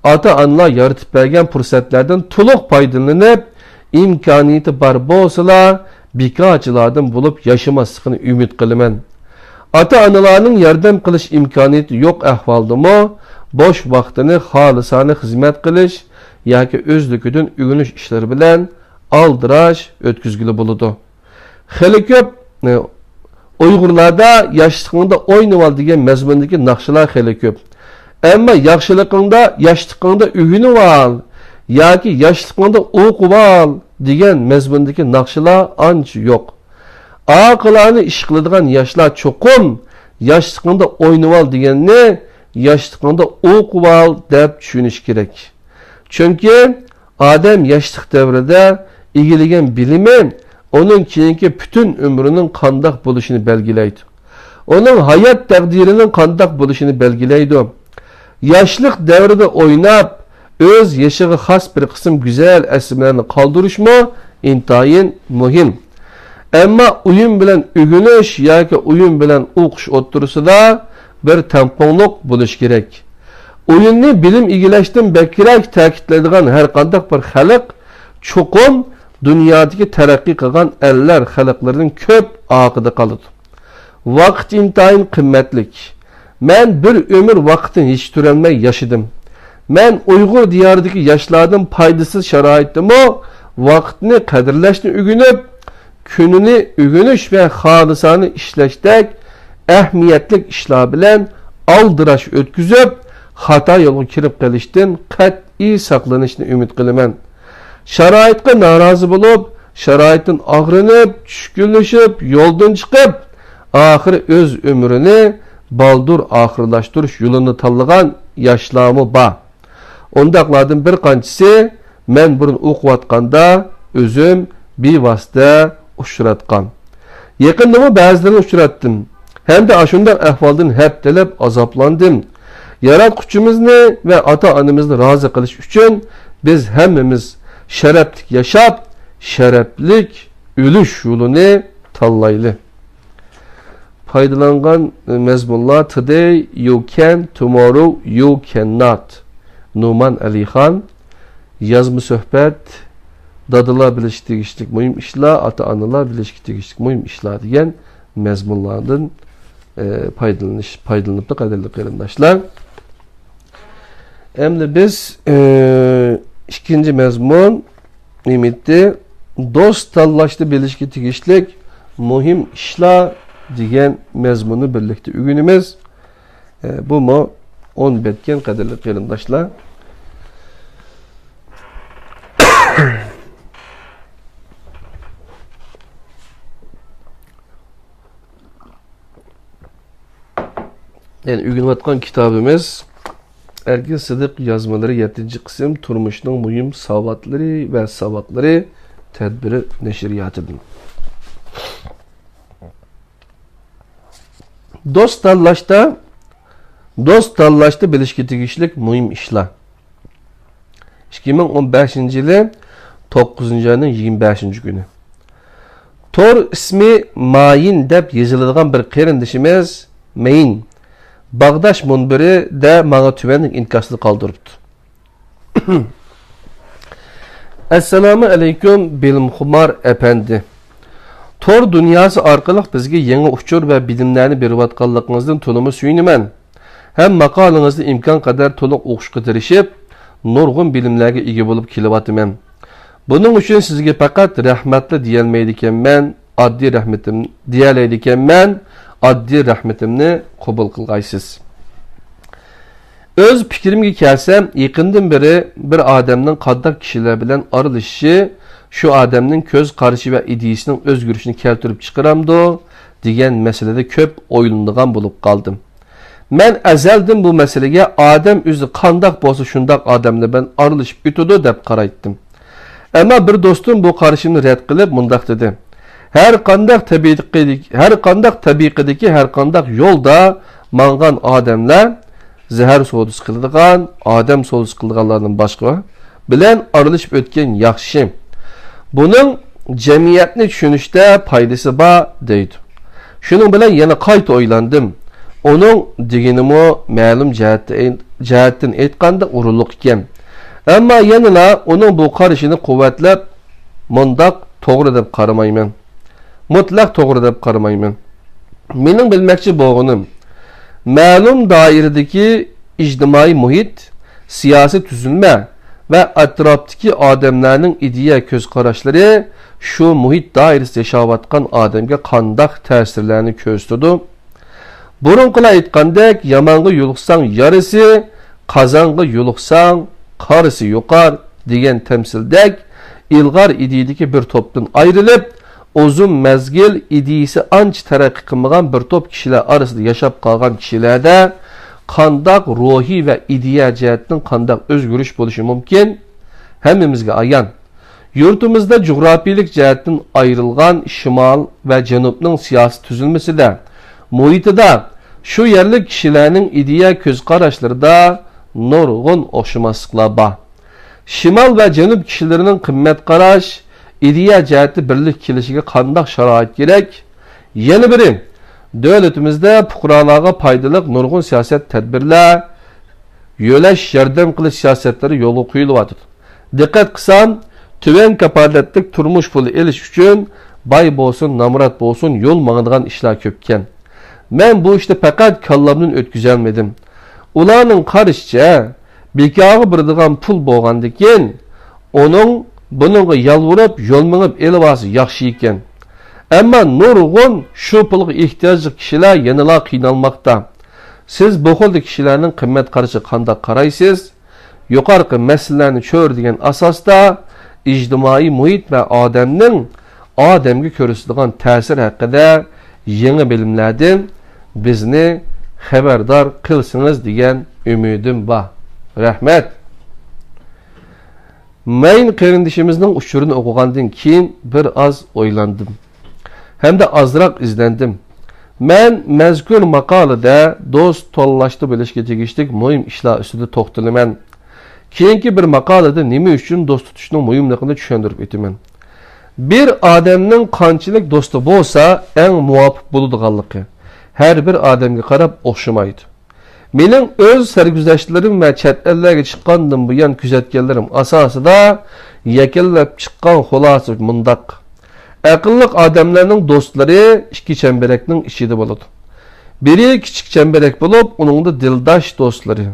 ئاتا-ئانىلار يارىتىپ بەرگەن پۇرسەتلەردىن تولۇق پايدىلىنىپ، ئىمكانىيىتى بار بولسىلا، بىكارچىلاردىن بولۇپ ياشىماسلىقىنى ئۈمىد قىلىمەن. ئاتا-ئانىلارنىڭ ياردەم قىلىش ئىمكانىيىتى يوق ئەھۋالدىمۇ، بوش ۋاقتىنى خالىسانە خىزمەت قىلىش ياكى ئۆزلۈكىدىن ئۆگىنىش ئىشلىرى بىلەن ئالدىراش ئۆتكۈزگىلى بولىدۇ. خېلى كۆپ، ئە، ئۇيغۇرلاردا «ياشلىقىڭدا ئوينىۋال» دېگەن مەزمۇندىكى ناخشىلار خېلى كۆپ. ئەمما «ياخشىلىقىڭدا، ياشلىقىڭدا ئۆگىنىۋال» ياكى «ياشلىقىڭدا ئوقۇۋال» دېگەن مەزمۇندىكى ناخشىلار ئانچە يوق. ئاقىلانە ئىش قىلىدىغان ياشلار چوقۇم «ياشلىقىڭدا ئوينىۋال» دېگەننى «ياشلىقىڭدا ئوقۇۋال» دەپ چۈشىنىشى كېرەك. چۈنكى ئادەم ياشلىق دەۋرىدە ئىگىلىگەن بىلىمى ئۇنىڭ كېيىنكى پۈتۈن ئۆمرىنىڭ قانداق بولۇشىنى بەلگىلەيدۇ. ئۇنىڭ ھايات تەقدىرىنىڭ قانداق بولۇشىنى بەلگىلەيدۇ. ياشلىق دەۋرىدە ئويناپ، ئۆز يېشىغا خاس بىر قىسىم گۈزەل ئەسلىمىلەرنى قالدۇرۇشمۇ ئىنتايىن مۇھىم. ئەمما ئويۇن بىلەن ئۆگىنىش ياكى ئويۇن بىلەن ئوقۇش ئوتتۇرىسىدا بىر تەڭپۇڭلۇق بولۇشى كېرەك. ئويۇننى بىلىم ئىگىلەشتىن بەكرەك تەكىتلەيدىغان ھەر قانداق بىر خەلق چوقۇم دۇنيادىكى تەرەققىي قىلغان ئەللەر خەلقلىرىدىن كۆپ ئارقىدا قالىدۇ. ۋاقىت ئىنتايىن قىممەتلىك. مەن بىر ئۆمۈر ۋاقىتنى يېتىشتۈرەلمەي ياشىدىم. مەن ئۇيغۇر دىيارىدىكى ياشلاردىن پايدىسىز شارائىتتىمۇ ۋاقىتنى قەدىرلەشنى ئۆگىنىپ، كۈنىنى ئۆگىنىش ۋە خالىسانە ئىشلەشتەك ئەھمىيەتلىك ئىشلار بىلەن ئالدىراش ئۆتكۈزۈپ، خاتا يولغا كىرىپ قېلىشتىن قەتئىي ساقلىنىشنى ئۈمىد قىلىمەن. شارائىتقا نارازى بولۇپ، شارائىتتىن ئاغرىنىپ، چۈشكۈنلىشىپ، يولدىن چىقىپ، ئاخىرى ئۆز ئۆمرىنى بالدۇر ئاخىرلاشتۇرۇش يولىنى تاللىغان ياشلارمۇ بار. ئۇنداقلاردىن بىر قانچىسى مەن بۇرۇن ئوقۇۋاتقاندا ئۆزۈم بىۋاسىتە ئۇچراتقان. يېقىندىمۇ بەزىلىرىنى ئۇچراتتىم ھەمدە ئاشۇنداق ئەھۋالدىن ھەپتىلەپ ئازابلاندىم. ياراتقۇچىمىزنى ۋە ئاتا-ئانىمىزنى رازى قىلىش ئۈچۈن بىز ھەممىمىز شەرەپلىك ياشاپ، شەرەپلىك ئۆلۈش يولىنى تاللايلى. پايدىلانغان مەزمۇنلار: Today you can, tomorrow you cannot. نومان ئەلىخان. يازما سۆھبەت. دادىلار بىلىشكە تېگىشلىك مۇھىم ئىشلار، ئاتا-ئانىلار بىلىشكە تېگىشلىك مۇھىم ئىشلار دېگەن مەزمۇنلاردىن، ئە، پايدىلىنىش، پايدىلىنىپتۇ، قەدىرلىك قېرىنداشلار. ئەمدى بىز، ئە، ئىككىنچى مەزمۇن، نېمىتى، دوست تاللاشتا بىلىشكە تېگىشلىك مۇھىم ئىشلار دېگەن مەزمۇننى بىرلىكتە ئۆگىنىمىز. ئە، بۇمۇ ئون بەتكەن، قەدىرلىك قېرىنداشلار. يەنى ئۆگىنىۋاتقان كىتابىمىز ئەركىن سىدىق يازمىلىرى، يەتتىنچى قىسىم، تۇرمۇشنىڭ مۇھىم ساۋاتلىرى ۋە ساۋاقلىرى تەدبىرى نەشرىياتىدىن. دوست تاللاشتا، دوست تاللاشتا بىلىشكە تېگىشلىك مۇھىم ئىشلار. ئىككى مىڭ ئون بەشىنچى يىلى توققۇزىنچى ئاينىڭ يىگىرمە بەشىنچى كۈنى. تور ئىسمى مايىن دەپ يېزىلىدىغان بىر قېرىندىشىمىز مەيىن باغداش مۇنبىرىدە ماڭا تۆۋەندىكى ئىنكاسنى قالدۇرۇپتۇ. ئەسسالامۇ ئەلەيكۇم، بىلىمخۇمار ئەپەندى. تور دۇنياسى ئارقىلىق بىزگە يېڭى ئۇچۇر ۋە بىلىملەرنى بېرىۋاتقانلىقىڭىزدىن تولىمۇ سۆيۈنىمەن. ھەم ماقالىڭىزنى ئىمكان قەدەر تولۇق ئوقۇشقا تىرىشىپ، نۇرغۇن بىلىملەرگە ئىگە بولۇپ كېلىۋاتىمەن. بۇنىڭ ئۈچۈن سىزگە پەقەت رەھمەتلا دېيەلمەيدىكەنمەن، ئاددىي رەھمىتىم، دېيەلەيدىكەنمەن، ئاددىي رەھمىتىمنى قوبۇل قىلغايسىز. ئۆز پىكرىمگە كەلسەم، يېقىندىن بېرى بىر ئادەمنىڭ قانداق كىشىلەر بىلەن ئارىلىشىشى شۇ ئادەمنىڭ كۆز قارىشى ۋە ئىدىيىسىنىڭ ئۆزگىرىشىنى كەلتۈرۈپ چىقىرامدۇ دېگەن مەسىلىدە كۆپ ئويلىنىدىغان بولۇپ قالدىم. مەن ئەزەلدىن بۇ مەسىلىگە ئادەم ئۆزى قانداق بولسا شۇنداق ئادەملەر بىلەن ئارىلىشىپ ئۆتىدۇ دەپ قارايتتىم. ئەمما بىر دوستۇم بۇ قارىشىمنى رەت قىلىپ مۇنداق دېدى: ھەر قانداق تەبىقىدىكى، ھەر قانداق تەبىقىدىكى ھەر قانداق يولدا ماڭغان ئادەملەر زەھەر سودىسى قىلىدىغان، ئادەم سودىسى قىلىدىغانلاردىن باشقا بىلەن ئارىلىشىپ ئۆتكەن ياخشى. بۇنىڭ جەمئىيەتنى چۈشىنىشتە پايدىسى بار، دەيدۇ. شۇنىڭ بىلەن يەنە قايتا ئويلاندىم. ئۇنىڭ دېگىنىمۇ مەلۇم جەھەتتە-، جەھەتتىن ئېيتقاندا ئورۇنلۇق ئىكەن. ئەمما يەنىلا ئۇنىڭ بۇ قارىشىنى قۇۋۋەتلەپ، مۇنداق توغرا دەپ قارىمايمەن. مۇتلەق توغرا دەپ قارىمايمەن. مېنىڭ بىلمەكچى بولغىنىم، مەلۇم دائىرىدىكى ئىجتىمائىي مۇھىت، سىياسىي تۈزۈلمە ۋە ئەتراپتىكى ئادەملەرنىڭ ئىدىيە كۆز قاراشلىرى شۇ مۇھىت دائىرىسىدە ياشاۋاتقان ئادەمگە قانداق تەسىرلەرنى كۆرسىتىدۇ؟ بۇرۇنقىلار ئېيتقاندەك، يامانغا يولۇقساڭ يارىسى، قازانغا يولۇقساڭ قارىسى يۇقار دېگەن تەمسىلدەك، ئىلغار ئىدىيىدىكى بىر توپتىن ئايرىلىپ، ئۇزۇن مەزگىل ئىدىيىسى ئانچە تەرەققىي قىلمىغان بىر توپ كىشىلەر ئارىسىدا ياشاپ قالغان كىشىلەردە قانداق روھىي ۋە ئىدىيە جەھەتتىن قانداق ئۆزگىرىش بولۇشى مۇمكىن؟ ھەممىمىزگە ئايان. يۇرتىمىزدا جۇغراپىيىلىك جەھەتتىن ئايرىلغان شىمال ۋە جەنۇبنىڭ سىياسىي تۈزۈلمىسىدە، مۇھىتىدا، شۇ يەرلىك كىشىلەرنىڭ ئىدىيە كۆز قاراشلىرىدا نۇرغۇن ئوخشىماسلىقلار بار. شىمال ۋە جەنۇب كىشىلىرىنىڭ قىممەت قاراش، ئىدىيە جەھەتتە بىرلىككە كېلىشىگە قانداق شارائىت كېرەك؟ يەنە بىرى، دۆلىتىمىزدە پۇقرالارغا پايدىلىق نۇرغۇن سىياسەت تەدبىرلەر، يۆلەش، ياردەم قىلىش سىياسەتلىرى يولغا قويۇلۇۋاتىدۇ. دىققەت قىلسام، تۆۋەن كاپالەتلىك تۇرمۇش پۇلى ئېلىش ئۈچۈن باي بولسۇن، نامرات بولسۇن، يول ماڭىدىغان ئىشلار كۆپكەن. مەن بۇ ئىشنى پەقەت كاللامدىن ئۆتكۈزەلمىدىم. ئۇلارنىڭ قارىشىچە، بىكارغا بېرىدىغان پۇل بولغاندىكىن، ئۇنىڭ بۇنىڭغا يالۋۇرۇپ، يول مېڭىپ ئېلىۋالسا ياخشى ئىكەن. ئەمما نۇرغۇن شۇ پۇلغا ئېھتىياجلىق كىشىلەر يەنىلا قىينالماقتا. سىز بۇ خىلدىكى كىشىلەرنىڭ قىممەت قارىشىغا قانداق قارايسىز؟ يۇقىرىقى مەسىلىلەرنى چۆرىدىگەن ئاساستا ئىجتىمائىي مۇھىت ۋە ئادەمنىڭ ئادەمگە كۆرسىتىدىغان تەسىر ھەققىدە يېڭى بىلىملەردىن بىزنى خەۋەردار قىلسىڭىز دېگەن ئۈمىدىم بار. رەھمەت. مەين قېرىندىشىمىزنىڭ ئۇچۇرىنى ئوقۇغاندىن كېيىن بىر ئاز ئويلاندىم ھەمدە ئازراق ئىزدەندىم. مەن مەزكۇر ماقالىدە دوست تاللاشتا بىلىشكە تېگىشلىك مۇھىم ئىشلار ئۈستىدە توختىلىمەن. كېيىنكى بىر ماقالىدە نېمە ئۈچۈن دوست تۇتۇشنىڭ مۇھىملىقىنى چۈشەندۈرۈپ ئۆتىمەن. بىر ئادەمنىڭ قانچىلىك دوستى بولسا، ئەڭ مۇۋاپىق بولىدىغانلىقى ھەر بىر ئادەمگە قاراپ ئوخشىمايدۇ. مېنىڭ ئۆز سەرگۈزەشتلىرىم ۋە چەت ئەللەرگە چىققاندىن بۇيان كۆزەتكەنلىرىم ئاساسىدا يەكۈنلەپ چىققان خۇلاسە مۇنداق: ئەقىللىق ئادەملەرنىڭ دوستلىرى ئىككى چەمبىرەكنىڭ ئىچىدە بولىدۇ. بىرى كىچىك چەمبىرەك بولۇپ، ئۇنىڭدا دىلداش دوستلىرى،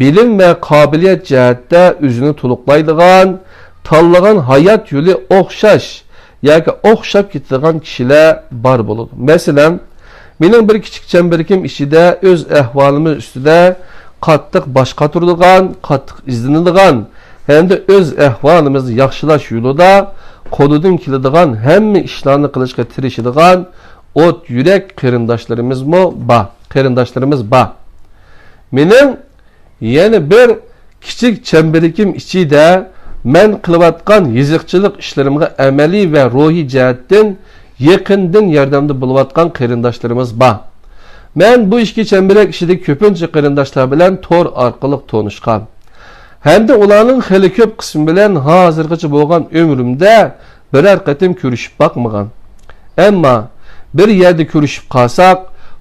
بىلىم ۋە قابىلىيەت جەھەتتە ئۆزىنى تولۇقلايدىغان، تاللىغان ھايات يولى ئوخشاش ياكى ئوخشاپ كېتىدىغان كىشىلەر بار بولىدۇ. مەسىلەن، مېنىڭ بىر كىچىك چەمبىرىكىم ئىچىدە ئۆز ئەھۋالىمىز ئۈستىدە قاتتىق باش قاتۇرىدىغان، قاتتىق ئىزدىنىدىغان ھەمدە ئۆز ئەھۋالىمىزنى ياخشىلاش يولىدا قولىدىن كېلىدىغان ھەممە ئىشلارنى قىلىشقا تىرىشىدىغان ئوت يۈرەك قېرىنداشلىرىمىزمۇ بار، قېرىنداشلىرىمىز بار. مېنىڭ يەنە بىر كىچىك چەمبىرىكىم ئىچىدە مەن قىلىۋاتقان يېزىقچىلىق ئىشلىرىمغا ئەمەلىي ۋە روھىي جەھەتتىن يېقىندىن ياردەمدە بولۇۋاتقان قېرىنداشلىرىمىز بار. مەن بۇ ئىككى چەمبىرەك ئىچىدىكى كۆپىنچە قېرىنداشلار بىلەن تور ئارقىلىق تونۇشقان ھەمدە ئۇلارنىڭ خېلى كۆپ قىسمى بىلەن ھازىرغىچە بولغان ئۆمرۈمدە بىرەر قېتىم كۆرۈشۈپ باقمىغان. ئەمما بىر يەردە كۆرۈشۈپ قالساق،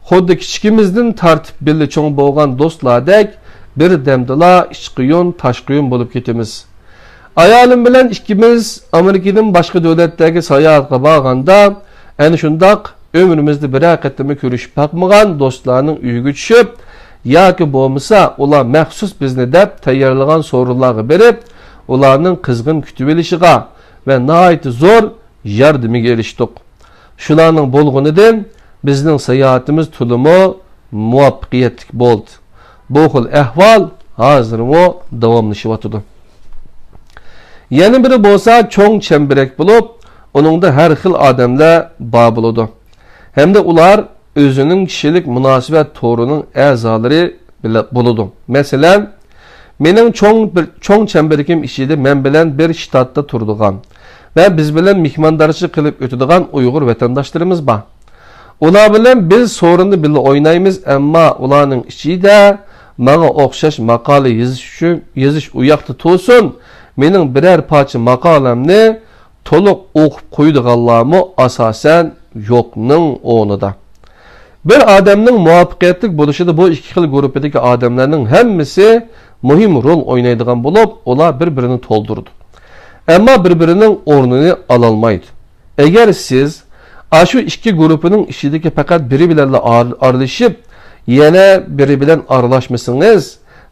خۇددى كىچىكىمىزدىن تارتىپ بىللە چوڭ بولغان دوستلاردەك بىر دەمدىلا ئىچ قۇيۇن، تاش قۇيۇن بولۇپ كېتىمىز. ئايالىم بىلەن ئىككىمىز ئامېرىكىدىن باشقا دۆلەتلەرگە ساياھەتكە بارغاندا، ئەنە شۇنداق ئۆمرىمىزدە بىرەر قېتىممۇ كۆرۈشۈپ باقمىغان دوستلارنىڭ ئۆيىگە چۈشۈپ، ياكى بولمىسا ئۇلار مەخسۇس بىزنى دەپ تەييارلىغان سورۇنلارغا بېرىپ، ئۇلارنىڭ قىزغىن كۈتۈۋېلىشىغا ۋە ناھايىتى زور ياردىمىگە ئېرىشتۇق. شۇلارنىڭ بولغىنىدىن بىزنىڭ ساياھىتىمىز تولىمۇ مۇۋەپپەقىيەتلىك بولدى. بۇ خىل ئەھۋال ھازىرمۇ داۋاملىشىۋاتىدۇ. يەنە بىرى بولسا چوڭ چەمبىرەك بولۇپ، ئۇنىڭدا ھەر خىل ئادەملەر بار بولىدۇ. ھەمدە ئۇلار ئۆزىنىڭ كىشىلىك مۇناسىۋەت تورىنىڭ ئەزالىرى بىلە-، بولىدۇ. مەسىلەن، مېنىڭ چوڭ بىر، چوڭ چەمبىرىكىم ئىچىدە مەن بىلەن بىر شتاتتا تۇرىدىغان ۋە بىز بىلەن مېھماندارچىلىق قىلىپ ئۆتىدىغان ئۇيغۇر ۋەتەنداشلىرىمىز بار. ئۇلار بىلەن بىز سورۇندا بىللە ئوينايمىز، ئەمما ئۇلارنىڭ ئىچىدە ماڭا ئوخشاش ماقالە يېزىش ئۈچۈن، يېزىش ئۇياقتا تۇرسۇن، مېنىڭ بىرەر پارچە ماقالەمنى تولۇق ئوقۇپ قويىدىغانلارمۇ ئاساسەن يوقنىڭ ئورنىدا. بىر ئادەمنىڭ مۇۋەپپەقىيەتلىك بولۇشىدا بۇ ئىككى خىل گۇرۇپپىدىكى ئادەملەرنىڭ ھەممىسى مۇھىم رول ئوينايدىغان بولۇپ، ئۇلار بىر-بىرىنى تولدۇرىدۇ. ئەمما بىر-بىرىنىڭ ئورنىنى ئالالمايدۇ. ئەگەر سىز ئاشۇ ئىككى گۇرۇپپىنىڭ ئىچىدىكى پەقەت بىرى بىلەنلا ئار-، ئارىلىشىپ، يەنە بىرى بىلەن ئارىلاشمىسىڭىز،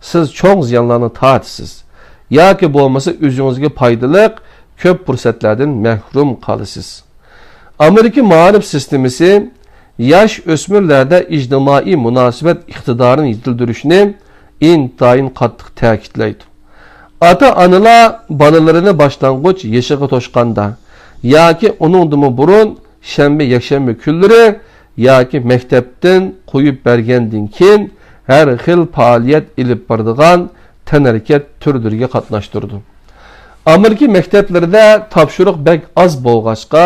سىز چوڭ زىيانلارنى تارتىسىز ياكى بولمىسا ئۆزىڭىزگە پايدىلىق كۆپ پۇرسەتلەردىن مەھرۇم قالىسىز. ئامېرىكا مائارىپ سىستېمىسى ياش ئۆسمۈرلەردە ئىجتىمائىي مۇناسىۋەت ئىقتىدارىنى يېتىلدۈرۈشنى ئىنتايىن قاتتىق تەكىتلەيدۇ. ئاتا-ئانىلار بالىلىرىنى باشلانغۇچ يېشىغا توشقاندا ياكى ئۇنىڭدىنمۇ بۇرۇن شەنبە، يەكشەنبە كۈنلىرى ياكى مەكتەپتىن قويۇپ بەرگەندىن كېيىن ھەر خىل پائالىيەت ئېلىپ بارىدىغان تەنھەرىكەت تۈرلىرىگە قاتناشتۇرىدۇ. ئامېرىكا مەكتەپلىرىدە تاپشۇرۇق بەك ئاز بولغاچقا،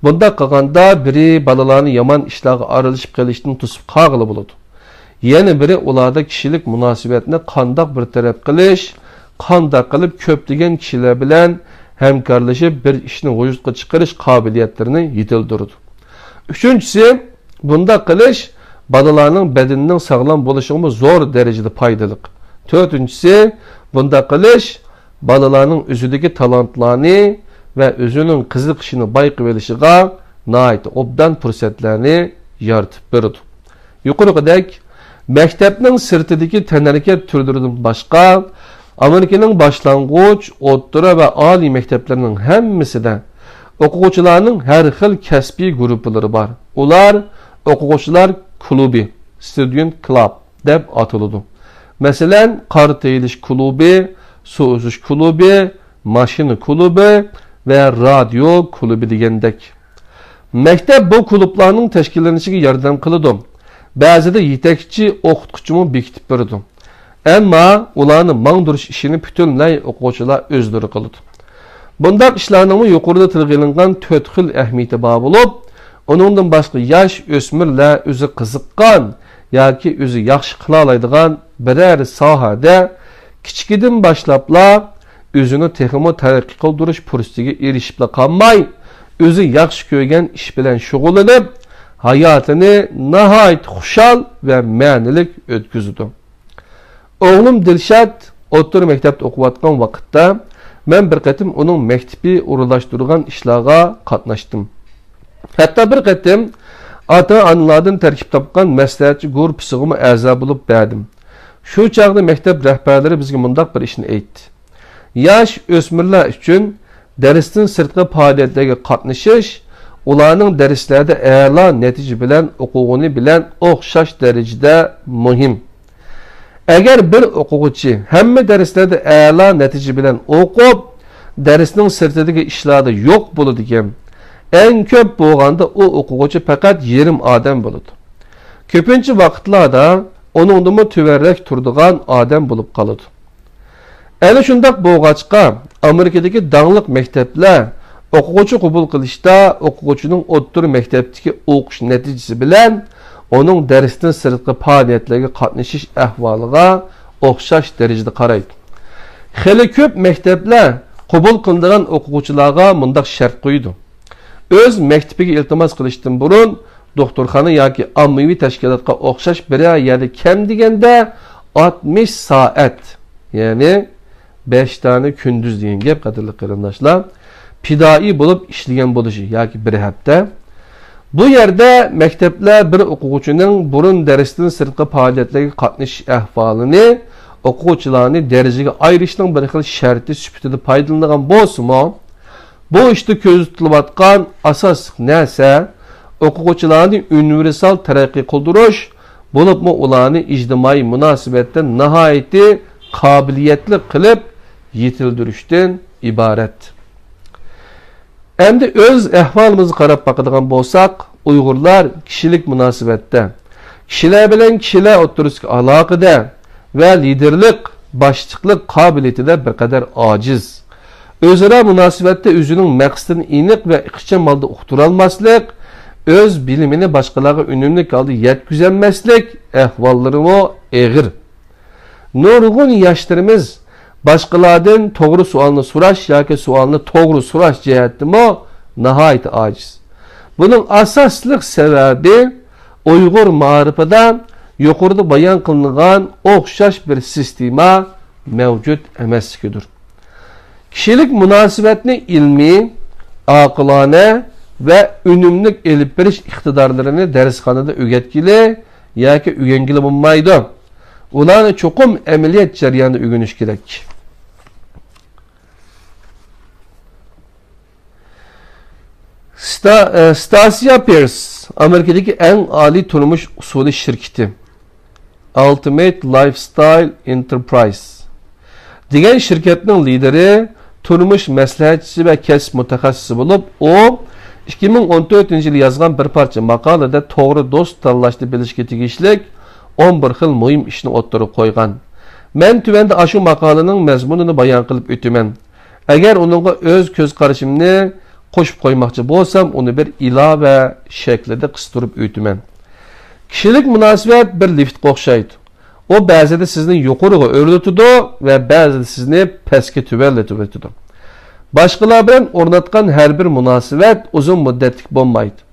بۇنداق قىلغاندا بىرى بالىلارنى يامان ئىشلارغا ئارىلىشىپ قېلىشتىن توسۇپ قالغىلى بولىدۇ. يەنە بىرى ئۇلاردا كىشىلىك مۇناسىۋەتنى قانداق بىر تەرەپ قىلىش، قانداق قىلىپ كۆپلىگەن كىشىلەر بىلەن ھەمكارلىشىپ بىر ئىشنى ۋۇجۇدقا چىقىرىش قابىلىيەتلىرىنى يېتىلدۈرىدۇ. ئۈچىنچىسى، بۇنداق قىلىش بالىلارنىڭ بەدىنىنىڭ ساغلام بولۇشىغىمۇ زور دەرىجىدە پايدىلىق. تۆتىنچىسى، بۇنداق قىلىش بالىلارنىڭ ئۆزىدىكى تالانتلارنى ۋە ئۆزىنىڭ قىزىقىشىنى بايقىۋېلىشىغا ناھايىتى ئوبدان پۇرسەتلەرنى يارىتىپ بېرىدۇ. يۇقىرىقىدەك، مەكتەپنىڭ سىرتىدىكى تەنھەرىكەت تۈرلىرىدىن باشقا، ئامېرىكىنىڭ باشلانغۇچ، ئوتتۇرا ۋە ئالىي مەكتەپلىرىنىڭ ھەممىسىدە ئوقۇغۇچىلارنىڭ ھەر خىل كەسپىي گۇرۇپپىلىرى بار. ئۇلار ئوقۇغۇچىلار كۇلۇبى، Student Club، دەپ ئاتىلىدۇ. مەسىلەن، قارتا ئېلىش كۇلۇبى، سۇ ئۈزۈش كۇلۇبى، ماشىنا كۇلۇبى ۋە رادىيو كۇلۇبى دېگەندەك. مەكتەپ بۇ كۇلۇبلارنىڭ تەشكىللىنىشىگە ياردەم قىلىدۇ. بەزىدە يېتەكچى ئوقۇتقۇچىمۇ بېكىتىپ بېرىدۇ. ئەمما ئۇلارنى ماڭدۇرۇش ئىشىنى پۈتۈنلەي ئوقۇغۇچىلار ئۆزلىرى قىلىدۇ. بۇنداق ئىشلارنىڭمۇ يۇقىرىدا تىلغا ئېلىنغان تۆت خىل ئەھمىيىتى بار بولۇپ، ئۇنىڭدىن باشقا ياش ئۆسمۈرلەر ئۆزى قىزىققان ياكى ئۆزى ياخشى قىلالايدىغان بىرەر ساھەدە كىچىكىدىن باشلاپلا ئۆزىنى تېخىمۇ تەرەققىي قىلدۇرۇش پۇرسىتىگە ئېرىشىپلا قالماي، ئۆزى ياخشى كۆرگەن ئىش بىلەن شۇغۇللىنىپ، ھاياتىنى ناھايىتى خۇشال ۋە مەنىلىك ئۆتكۈزىدۇ. ئوغلۇم دىلشات ئوتتۇرا مەكتەپتە ئوقۇۋاتقان ۋاقىتتا، مەن بىر قېتىم ئۇنىڭ مەكتىپى ئورۇنلاشتۇرغان ئىشلارغا قاتناشتىم. ھەتتا بىر قېتىم ئاتا-ئانىلاردىن تەركىب تاپقان مەسلىھەتچى گۇرۇپپىسىغىمۇ ئەزا بولۇپ بەردىم. شۇ چاغدا مەكتەپ رەھبەرلىرى بىزگە مۇنداق بىر ئىشنى ئېيتتى. ياش ئۆسمۈرلەر ئۈچۈن دەرستىن سىرتقى پائالىيەتلەرگە قاتنىشىش، ئۇلارنىڭ دەرسلەردە ئەلا نەتىجە بىلەن ئوقۇغىنى بىلەن ئوخشاش دەرىجىدە مۇھىم. ئەگەر بىر ئوقۇغۇچى ھەممە دەرسلەردە ئەلا نەتىجە بىلەن ئوقۇپ، دەرسنىڭ سىرتىدىكى ئىشلاردا يوق بولىدىكەن، ئەڭ كۆپ بولغاندا ئۇ ئوقۇغۇچى پەقەت يېرىم ئادەم بولىدۇ. كۆپىنچە ۋاقىتلاردا ئۇنىڭدىنمۇ تۆۋەنرەك تۇرىدىغان ئادەم بولۇپ قالىدۇ. ئەنە شۇنداق بولغاچقا، ئامېرىكىدىكى داڭلىق مەكتەپلەر ئوقۇغۇچى قوبۇل قىلىشتا ئوقۇغۇچىنىڭ ئوتتۇرا مەكتەپتىكى ئوقۇش نەتىجىسى بىلەن ئۇنىڭ دەرستىن سىرتقى پائالىيەتلەرگە قاتنىشىش ئەھۋالىغا ئوخشاش دەرىجىدە قارايدۇ. خېلى كۆپ مەكتەپلەر قوبۇل قىلىنىدىغان ئوقۇغۇچىلارغا مۇنداق شەرت قويىدۇ: ئۆز مەكتىپىگە ئىلتىماس قىلىشتىن بۇرۇن دوختۇرخانا ياكى ئاممىۋى تەشكىلاتقا ئوخشاش بىرەر يەردە كەم دېگەندە ئاتمىش سائەت، يەنى بەش دانە كۈندۈز دېگەن گەپ، قەدىرلىك قېرىنداشلار، پىدائىي بولۇپ ئىشلىگەن بولۇشى ياكى بىر ھەپتە. بۇ يەردە مەكتەپلەر بىر ئوقۇغۇچىنىڭ بۇرۇن دەرستىن سىرتقى پائالىيەتلەرگە قاتنىشىش ئەھۋالىنى ئوقۇغۇچىلارنى دەرىجىگە ئايرىشنىڭ بىر خىل شەرتى سۈپىتىدە پايدىلىنىدىغان بولسىمۇ، بۇ ئىشتا كۆزدە تۇتۇلۇۋاتقان ئاساسلىق نەرسە ئوقۇغۇچىلارنى ئۇنىۋېرسال تەرەققىي قىلدۇرۇش، بولۇپمۇ ئۇلارنى ئىجتىمائىي مۇناسىۋەتتە ناھايىتى قابىلىيەتلىك قىلىپ يېتىلدۈرۈشتىن ئىبارەت. ئەمدى ئۆز ئەھۋالىمىزغا قاراپ باقىدىغان بولساق، ئۇيغۇرلار كىشىلىك مۇناسىۋەتتە، كىشىلەر بىلەن كىشىلەر ئوتتۇرىسىدىكى ئالاقىدە ۋە لىدېرلىق، باشلىقلىق قابىلىيىتىدە بىر قەدەر ئاجىز. ئۆزئارا مۇناسىۋەتتە ئۆزىنىڭ مەقسىتىنى ئېنىق ۋە ئىخچام ھالدا ئۇقتۇرالماسلىق، ئۆز بىلىمىنى باشقىلارغا ئۈنۈملۈك ھالدا يەتكۈزەلمەسلىك ئەھۋاللىرىمۇ ئېغىر. نۇرغۇن ياشلىرىمىز باشقىلاردىن توغرا سوئالنى سوراش ياكى سوئالنى توغرا سوراش جەھەتتىمۇ ناھايىتى ئاجىز. بۇنىڭ ئاساسلىق سەۋەبى ئۇيغۇر مائارىپىدا يۇقىرىدا بايان قىلىنغان ئوخشاش بىر سىستېما مەۋجۇت ئەمەسلىكىدۇر. كىشىلىك مۇناسىۋەتنى ئىلمىي، ئاقىلانە ۋە ئۈنۈملۈك ئېلىپ بېرىش ئىقتىدارلىرىنى دەرسخانىدا ئۆگەتكىلى ياكى ئۆگەنگىلى بولمايدۇ. ئۇلارنى چوقۇم ئەمەلىيەت جەريانىدا ئۆگىنىش كېرەك. ستا-، ئە، ستاسىيا پىرس، ئامېرىكىدىكى ئەڭ ئالىي تۇرمۇش ئۇسۇلى شىركىتى، Ultimate Lifestyle Enterprise دېگەن شىركەتنىڭ لىدىرى، تۇرمۇش مەسلىھەتچىسى ۋە كەسىپ مۇتەخەسسىسى بولۇپ، ئۇ ئىككى مىڭ ئون تۆتىنچى يىلى يازغان بىر پارچە ماقالىدە توغرا دوست تاللاشنى بىلىشكە تېگىشلىك ئون بىر خىل مۇھىم ئىشنى ئوتتۇرىغا قويغان. مەن تۆۋەندە ئاشۇ ماقالىنىڭ مەزمۇنىنى بايان قىلىپ ئۆتىمەن. ئەگەر ئۇنىڭغا ئۆز كۆز قارىشىمنى قوشۇپ قويماقچى بولسام، ئۇنى بىر ئىلاۋە شەكلىدە قىستۇرۇپ ئۆتىمەن. كىشىلىك مۇناسىۋەت بىر لىفتقا ئوخشايدۇ. ئۇ بەزىدە سىزنى يۇقىرىغا ئۆرلىتىدۇ ۋە بەزىدە سىزنى پەسكە تۆۋەنلىتىۋېتىدۇ. باشقىلار بىلەن ئورناتقان ھەر بىر مۇناسىۋەت ئۇزۇن مۇددەتلىك بولمايدۇ.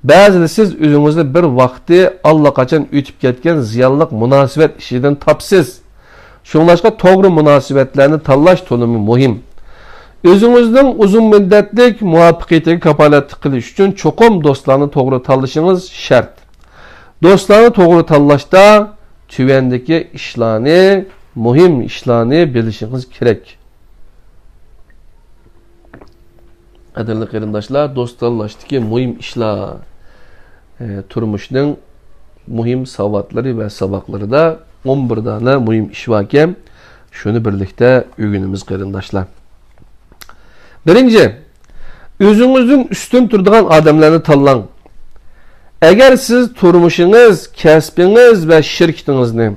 بەزىدە سىز ئۆزىڭىزنى بىر ۋاقتى ئاللىقاچان ئۆتۈپ كەتكەن زىيانلىق مۇناسىۋەت ئىچىدىن تاپىسىز. شۇڭلاشقا توغرا مۇناسىۋەتلەرنى تاللاش تولىمۇ مۇھىم. ئۆزىڭىزنىڭ ئۇزۇن مۇددەتلىك مۇۋەپپەقىيىتىگە كاپالەتلىك قىلىش ئۈچۈن چوقۇم دوستلارنى توغرا تاللىشىڭىز شەرت. دوستلارنى توغرا تاللاشتا تۆۋەندىكى ئىشلارنى، مۇھىم ئىشلارنى بىلىشىڭىز كېرەك. قەدىرلىك قېرىنداشلار، دوست تاللاشتىكى مۇھىم ئىشلار، ئە، تۇرمۇشنىڭ مۇھىم ساۋاتلىرى ۋە ساۋاقلىرىدا ئون بىر دانە مۇھىم ئىش باركەن، شۇنى بىرلىكتە ئۆگىنىمىز قېرىنداشلار. بىرىنچى، ئۆزىڭىزدىن ئۈستۈن تۇرىدىغان ئادەملەرنى تاللاڭ. ئەگەر سىز تۇرمۇشىڭىز، كەسپىڭىز ۋە شىركىتىڭىزنى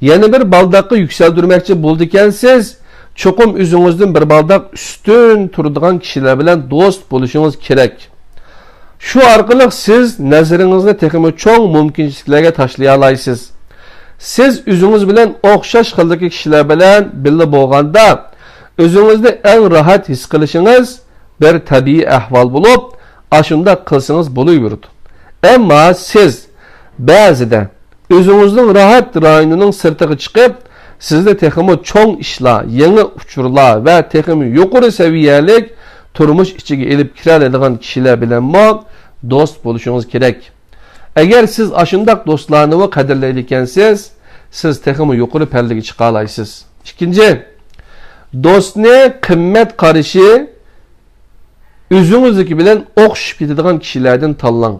يەنە بىر بالداققا يۈكسەلدۈرمەكچى بولىدىكەنسىز، چوقۇم ئۆزىڭىزدىن بىر بالداق ئۈستۈن تۇرىدىغان كىشىلەر بىلەن دوست بولۇشىڭىز كېرەك. شۇ ئارقىلىق سىز نەزىرىڭىزنى تېخىمۇ چوڭ مۇمكىنچىلىكلەرگە تاشلىيالايسىز. سىز ئۆزىڭىز بىلەن ئوخشاش خىلدىكى كىشىلەر بىلەن بىللە بولغاندا، ئۆزىڭىزنى ئەڭ راھەت ھېس قىلىشىڭىز بىر تەبىئىي ئەھۋال بولۇپ، ئاشۇنداق قىلسىڭىز بولۇۋېرىدۇ. ئەمما سىز بەزىدە ئۆزىڭىزنىڭ راھەت رايونىنىڭ سىرتىغا چىقىپ، سىزنى تېخىمۇ چوڭ ئىشلار، يېڭى ئۇچۇرلار ۋە تېخىمۇ يۇقىرى سەۋىيەلىك تۇرمۇش ئىچىگە ئېلىپ كىرەلەيدىغان كىشىلەر بىلەنمۇ دوست بولۇشىڭىز كېرەك. ئەگەر سىز ئاشۇنداق دوستلارنىمۇ قەدىرلەيدىكەنسىز، سىز تېخىمۇ يۇقىرى پەللىگە چىقالايسىز. ئىككىنچى، دوستنى قىممەت قارىشى ئۆزىڭىزدىكى بىلەن ئوخشىشىپ كېتىدىغان كىشىلەردىن تاللاڭ.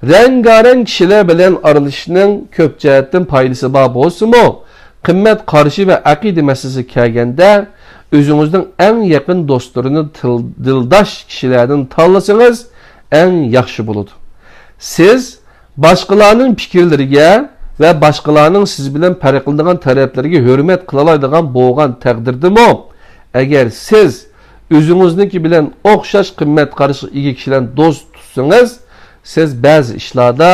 رەڭگارەڭ كىشىلەر بىلەن ئارىلىشىشنىڭ كۆپ جەھەتتىن پايدىسى بار بولسىمۇ، قىممەت قارىشى ۋە ئەقىدە مەسىلىسىگە كەلگەندە، ئۆزىڭىزنىڭ ئەڭ يېقىن دوستلىرىنى تىل-، دىلداش كىشىلەردىن تاللىسىڭىز، ئەڭ ياخشى بولىدۇ. سىز باشقىلارنىڭ پىكىرلىرىگە ۋە باشقىلارنىڭ سىز بىلەن پەرقلىنىدىغان تەرەپلىرىگە ھۆرمەت قىلالايدىغان بولغان تەقدىردىمۇ، ئەگەر سىز ئۆزىڭىزنىڭكى بىلەن ئوخشاش قىممەت قارىشىغا ئىگە كىشىلەرنى دوست تۇتسىڭىز، سىز بەزى ئىشلاردا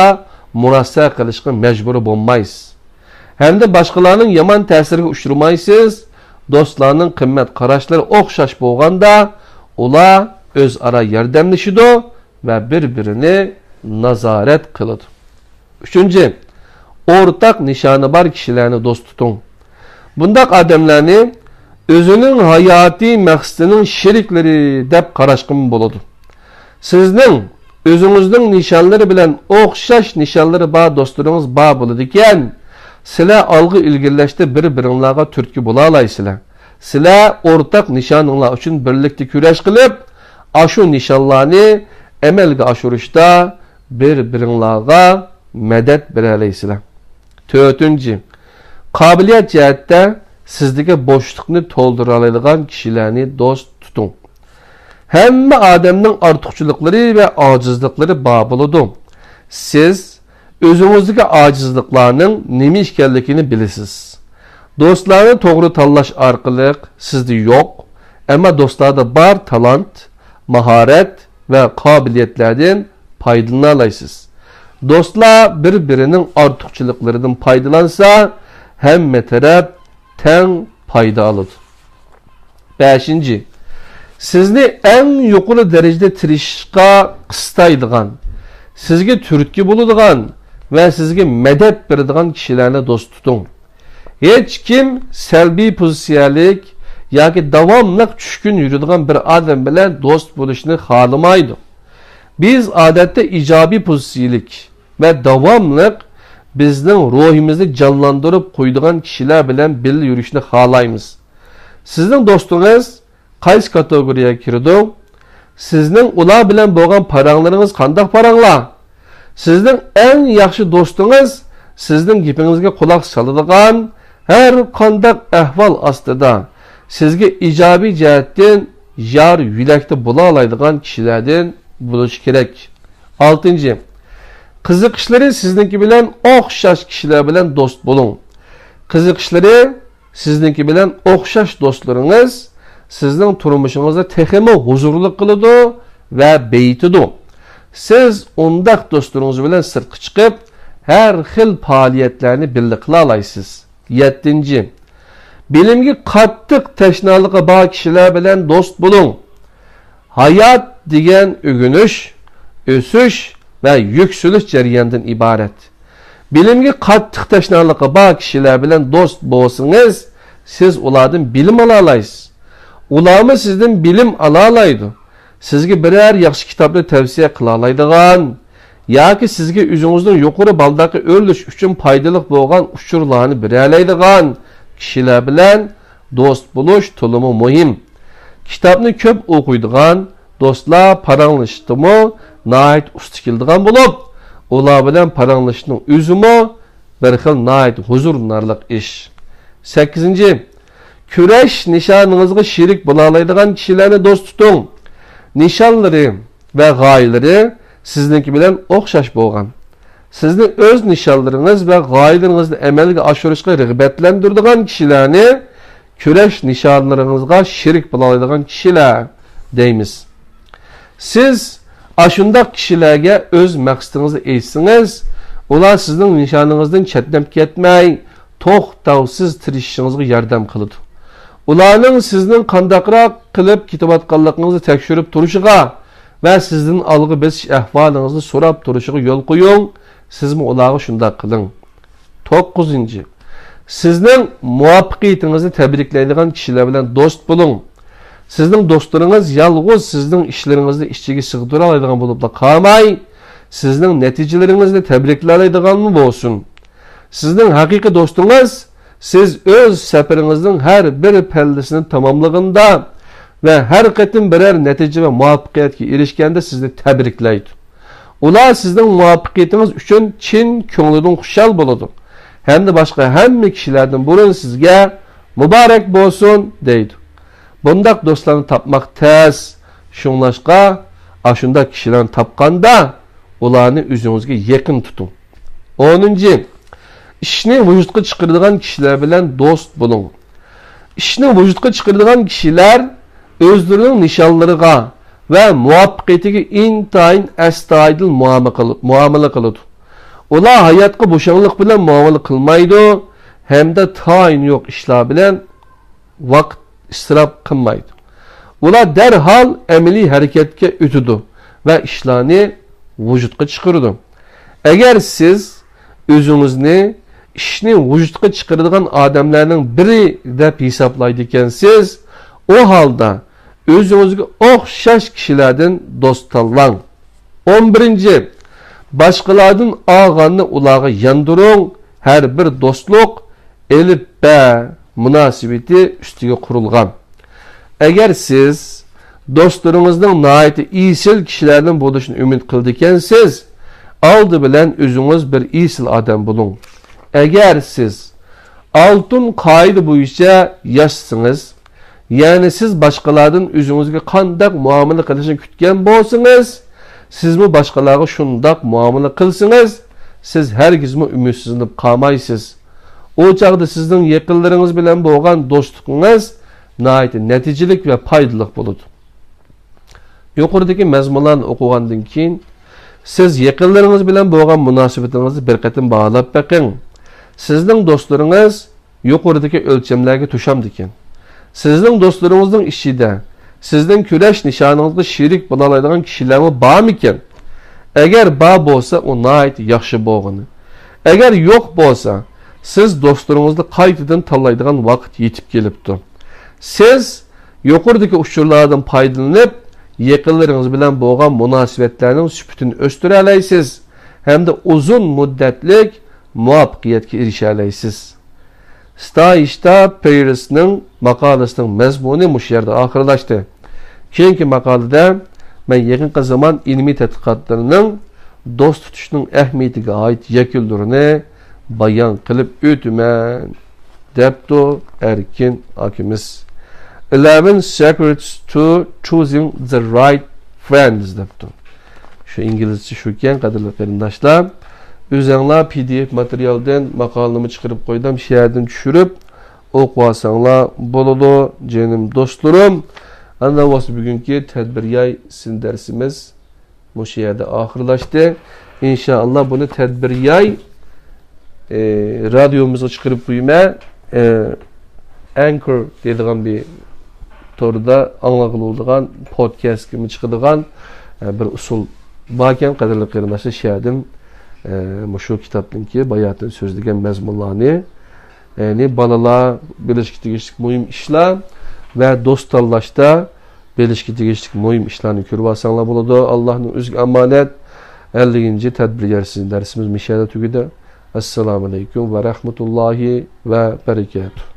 مۇراسا قىلىشقا مەجبۇر بولمايسىز. ھەمدە باشقىلارنىڭ يامان تەسىرىگە ئۇچرىمايسىز. دوستلارنىڭ قىممەت قاراشلىرى ئوخشاش بولغاندا، ئۇلار ئۆزئارا ياردەملىشىدۇ ۋە بىر-بىرىنى نازارەت قىلىدۇ. ئۈچىنچى، ئورتاق نىشانى بار كىشىلەرنى دوست تۇتۇڭ. بۇنداق ئادەملەرنى ئۆزىنىڭ ھاياتىي مەقسىتىنىڭ شېرىكلىرى دەپ قاراشقىمۇ بولىدۇ. سىزنىڭ ئۆزىڭىزنىڭ نىشانلىرى بىلەن ئوخشاش نىشانلىرى بار دوستلىرىڭىز بار بولىدىكەن، سىلەر ئالغا ئىلگىرىلەشتە بىر-بىرىڭلارغا تۈرتكە بولالايسىلەر. سىلەر ئورتاق نىشانىڭلار ئۈچۈن بىرلىكتە كۈرەش قىلىپ، ئاشۇ نىشانلارنى ئەمەلگە ئاشۇرۇشتا بىر-بىرىڭلارغا مەدەت بېرەلەيسىلەر. تۆتىنچى، قابىلىيەت جەھەتتە سىزدىكى بوشلۇقنى تولدۇرالايدىغان كىشىلەرنى دوست تۇتۇڭ. ھەممە ئادەمنىڭ ئارتۇقچىلىقلىرى ۋە ئاجىزلىقلىرى بار بولىدۇ. سىز ئۆزىڭىزدىكى ئاجىزلىقلارنىڭ نېمە ئىكەنلىكىنى بىلىسىز. دوستلارنى توغرا تاللاش ئارقىلىق سىزدە يوق، ئەمما دوستلاردا بار تالانت، ماھارەت ۋە قابىلىيەتلەردىن پايدىلىنالايسىز. دوستلار بىر-بىرىنىڭ ئارتۇقچىلىقلىرىدىن پايدىلانسا، ھەممە تەرەپ تەڭ پايدا ئالىدۇ. بەشىنچى، سىزنى ئەڭ يۇقىرى دەرىجىدە تىرىشىشقا قىستايدىغان، سىزگە تۈرتكە بولىدىغان ۋە سىزگە مەدەت بېرىدىغان كىشىلەرنى دوست تۇتۇڭ. ھېچكىم سەلبىي پوزىتسىيەلىك ياكى داۋاملىق چۈشكۈن يۈرىدىغان بىر ئادەم بىلەن دوست بولۇشنى خالىمايدۇ. بىز ئادەتتە ئىجابىي پوزىتسىيەلىك ۋە داۋاملىق بىزنىڭ روھىمىزنى جانلاندۇرۇپ قويىدىغان كىشىلەر بىلەن بىللە يۈرۈشنى خالايمىز. سىزنىڭ دوستىڭىز قايسى كاتېگورىيەگە كىرىدۇ؟ سىزنىڭ ئۇلار بىلەن بولغان پاراڭلىرىڭىز قانداق پاراڭلار؟ سىزنىڭ ئەڭ ياخشى دوستىڭىز سىزنىڭ گېپىڭىزگە قۇلاق سالىدىغان، ھەر قانداق ئەھۋال ئاستىدا سىزگە ئىجابىي جەھەتتىن يار يۆلەكتە بولالايدىغان كىشىلەردىن بولۇشى كېرەك. ئالتىنچى، قىزىقىشلىرى سىزنىڭكى بىلەن ئوخشاش كىشىلەر بىلەن دوست بولۇڭ. قىزىقىشلىرى سىزنىڭكى بىلەن ئوخشاش دوستلىرىڭىز سىزنىڭ تۇرمۇشىڭىزنى تېخىمۇ ھۇزۇرلۇق قىلىدۇ ۋە بېيىتىدۇ. سىز ئۇنداق دوستلىرىڭىز بىلەن سىرتقا چىقىپ، ھەر خىل پائالىيەتلەرنى بىللە قىلالايسىز. يەتتىنچى، بىلىمگە قاتتىق تەشنالىقى بار كىشىلەر بىلەن دوست بولۇڭ. ھايات دېگەن ئۆگىنىش، ئۆسۈش ۋە يۈكسىلىش جەريانىدىن ئىبارەت. بىلىمگە قاتتىق تەشنالىقى بار كىشىلەر بىلەن دوست بولسىڭىز، سىز ئۇلاردىن بىلىم ئالالايسىز. ئۇلارمۇ سىزدىن بىلىم ئالالايدۇ. سىزگە بىرەر ياخشى كىتابنى تەۋسىيە قىلالايدىغان ياكى سىزگە ئۆزىڭىزنىڭ يۇقىرى بالداققا ئۆرلىشىش ئۈچۈن پايدىلىق بولغان ئۇچۇرلارنى بېرەلەيدىغان كىشىلەر بىلەن دوست بولۇش تولىمۇ مۇھىم. كىتابنى كۆپ ئوقۇيدىغان دوستلار پاراڭلىشىشتىمۇ ناھايىتى ئۇستا كېلىدىغان بولۇپ، ئۇلار بىلەن پاراڭلىشىشنىڭ ئۆزىمۇ بىر خىل ناھايىتى ھۇزۇرلىنارلىق ئىش. سەككىزىنچى، كۈرەش نىشانىڭىزغا شېرىك بولالايدىغان كىشىلەرنى دوست تۇتۇڭ. نىشانلىرى ۋە غايىلىرى سىزنىڭكى بىلەن ئوخشاش بولغان، سىزنى ئۆز نىشانلىرىڭىز ۋە غايىلىرىڭىزنى ئەمەلگە ئاشۇرۇشقا رىغبەتلەندۈرىدىغان كىشىلەرنى كۈرەش نىشانلىرىڭىزغا شېرىك بولالايدىغان كىشىلەر دەيمىز. سىز ئاشۇنداق كىشىلەرگە ئۆز مەقسىتىڭىزنى ئېيتسىڭىز، ئۇلار سىزنىڭ نىشانىڭىزدىن چەتنەپ كەتمەي، توختاۋسىز تىرىشىشىڭىزغا ياردەم قىلىدۇ. ئۇلارنىڭ سىزنىڭ قانداقراق قىلىپ كېتىۋاتقانلىقىڭىزنى تەكشۈرۈپ تۇرۇشىغا ۋە سىزدىن ئالغا بېسىش ئەھۋالىڭىزنى سوراپ تۇرۇشىغا يول قويۇڭ، سىزمۇ ئۇلارغا شۇنداق قىلىڭ. توققۇزىنچى، سىزنىڭ مۇۋەپپەقىيىتىڭىزنى تەبرىكلەيدىغان كىشىلەر بىلەن دوست بولۇڭ. سىزنىڭ دوستلىرىڭىز يالغۇز سىزنىڭ ئىشلىرىڭىزنى ئىچىگە سىغدۇرالايدىغان بولۇپلا قالماي، سىزنىڭ نەتىجىلىرىڭىزنى تەبرىكلەيدىغانمۇ بولسۇن. سىزنىڭ ھەقىقىي دوستىڭىز سىز ئۆز سەپىرىڭىزنىڭ ھەر بىر پەللىسىنى تاماملىغاندا ۋە ھەر قېتىم بىرەر نەتىجە ۋە مۇۋەپپەقىيەتكە ئېرىشكەندە سىزنى تەبرىكلەيدۇ. ئۇلار سىزنىڭ مۇۋەپپەقىيىتىڭىز ئۈچۈن چىن كۆڭلىدىن خۇشال بولىدۇ ھەمدە باشقا ھەممە كىشىلەردىن بۇرۇن سىزگە مۇبارەك بولسۇن دەيدۇ. بۇنداق دوستلارنى تاپماق تەس. شۇڭلاشقا، ئاشۇنداق كىشىلەرنى تاپقاندا، ئۇلارنى ئۆزىڭىزگە يېقىن تۇتۇڭ. ئونىنچى، ئىشنى ۋۇجۇدقا چىقىرىدىغان كىشىلەر بىلەن دوست بولۇڭ. ئىشنى ۋۇجۇدقا چىقىرىدىغان كىشىلەر ئۆزلىرىنىڭ نىشانلىرىغا ۋە مۇۋەپپەقىيىتىگە ئىنتايىن ئەستايىدىل مۇئامە قىل-، مۇئامىلە قىلىدۇ. ئۇلار ھاياتقا بوشاڭلىق بىلەن مۇئامىلە قىلمايدۇ ھەمدە تايىنى يوق ئىشلار بىلەن ۋاقىت ئىسراپ قىلمايدۇ. ئۇلار دەرھال ئەمەلىي ھەرىكەتكە ئۆتىدۇ ۋە ئىشلارنى ۋۇجۇدقا چىقىرىدۇ. ئەگەر سىز ئۆزىڭىزنى ئىشنى ۋۇجۇدقا چىقىرىدىغان ئادەملەرنىڭ بىرى دەپ ھېسابلايدىكەنسىز، ئۇ ھالدا ئۆزىڭىزگە ئوخشاش كىشىلەردىن دوست تاللاڭ. ئون بىرىنچى، باشقىلاردىن ئالغاننى ئۇلارغا ياندۇرۇڭ. ھەر بىر دوستلۇق ئېلىپ-بەر مۇناسىۋىتى ئۈستىگە قۇرۇلغان. ئەگەر سىز دوستلىرىڭىزنىڭ ناھايىتى ئېسىل كىشىلەردىن بولۇشىنى ئۈمىد قىلىدىكەنسىز، ئالدى بىلەن ئۆزىڭىز بىر ئېسىل ئادەم بولۇڭ. ئەگەر سىز ئالتۇن قائىدە بويىچە ياشىسىڭىز، يەنى سىز باشقىلاردىن ئۆزىڭىزگە قانداق مۇئامىلە قىلىشنى كۈتكەن بولسىڭىز، سىزمۇ باشقىلارغا شۇنداق مۇئامىلە قىلسىڭىز، سىز ھەرگىزمۇ ئۈمىدسىزلىنىپ قالمايسىز. ئۇ چاغدا سىزنىڭ يېقىنلىرىڭىز بىلەن بولغان دوستلۇقىڭىز ناھايىتى نەتىجىلىك ۋە پايدىلىق بولىدۇ. يۇقىرىدىكى مەزمۇنلارنى ئوقۇغاندىن كېيىن، سىز يېقىنلىرىڭىز بىلەن بولغان مۇناسىۋىتىڭىزنى بىر قېتىم باھالاپ بېقىڭ. سىزنىڭ دوستلىرىڭىز يۇقىرىدىكى ئۆلچەملەرگە توشامدىكەن؟ سىزنىڭ دوستلىرىڭىزنىڭ ئىچىدە سىزنىڭ كۈرەش نىشانىڭىزغا شېرىك بولالايدىغان كىشىلەرمۇ بارمىكەن؟ ئەگەر بار بولسا، ئۇ ناھايىتى ياخشى بولغىنى. ئەگەر يوق بولسا، سىز دوستلىرىڭىزنى قايتىدىن تاللايدىغان ۋاقىت يېتىپ كېلىپتۇ. سىز يۇقىرىدىكى ئۇچۇرلاردىن پايدىلىنىپ، يېقىنلىرىڭىز بىلەن بولغان مۇناسىۋەتلەرنىڭ سۈپىتىنى ئۆستۈرەلەيسىز ھەمدە ئۇزۇن مۇددەتلىك مۇۋەپپەقىيەتكە ئېرىشەلەيسىز. ستايىشتا پېرىسنىڭ ماقالىسىنىڭ مەزمۇنى مۇشۇ يەردە ئاخىرلاشتى. كېيىنكى ماقالىدە مەن يېقىنقى زامان ئىلمىي تەتقىقاتلىرىنىڭ دوست تۇتۇشنىڭ ئەھمىيىتىگە ئائىت يەكۈنلىرىنى بايان قىلىپ ئۆتىمەن، دەپتۇ ئەركىن ئاكىمىز. Eleven secrets to choosing the right friends دەپتۇ. شۇ ئىنگلىزچە شۇكەن، قەدىرلىك قېرىنداشلار. ئۆزەڭلار پى دى ئېف ماتېرىيالدىن ماقالىنىمۇ چىقىرىپ قويدۇم، شۇ يەردىن چۈشۈرۈپ ئوقۇۋالساڭلار بولىدۇ، جېنىم دوستلىرىم. ئەنە بولسا بۈگۈنكى تەدبىر ياي سىن دەرسىمىز مۇشۇ يەردە ئاخىرلاشتى. ئىنشائاللا بۇنى تەدبىر ياي، ئى، رادىيومىزغا چىقىرىپ قويىمەن. ئى، ئەنكور دەيدىغان بىر توردا ئاڭلىغىلى بولىدىغان، پودكاستكىمۇ چىقىدىغان، ئى، بىر ئۇسۇل باركەن، قەدىرلىك قېرىنداشلار، شۇ يەردىن، ئى، مۇشۇ كىتابنىڭكى باياتىن سۆزلىگەن مەزمۇنلارنى، يەنى بالىلار بىلىشكە تېگىشلىك مۇھىم ئىشلار ۋە دوست تاللاشتا بىلىشكە تېگىشلىك مۇھىم ئىشلارنى كۆرۈۋالساڭلار بولىدۇ. ئاللاھنىڭ ئۆزىگە ئامانەت. ئەللىكىنچى تەدبىر ياي سىن دەرسىمىز مۇشۇ يەردە تۈگىدى. ئەسسالامۇ ئەلەيكۇم ۋە رەھمەتۇللاھى ۋە بەرىكاتۇھ.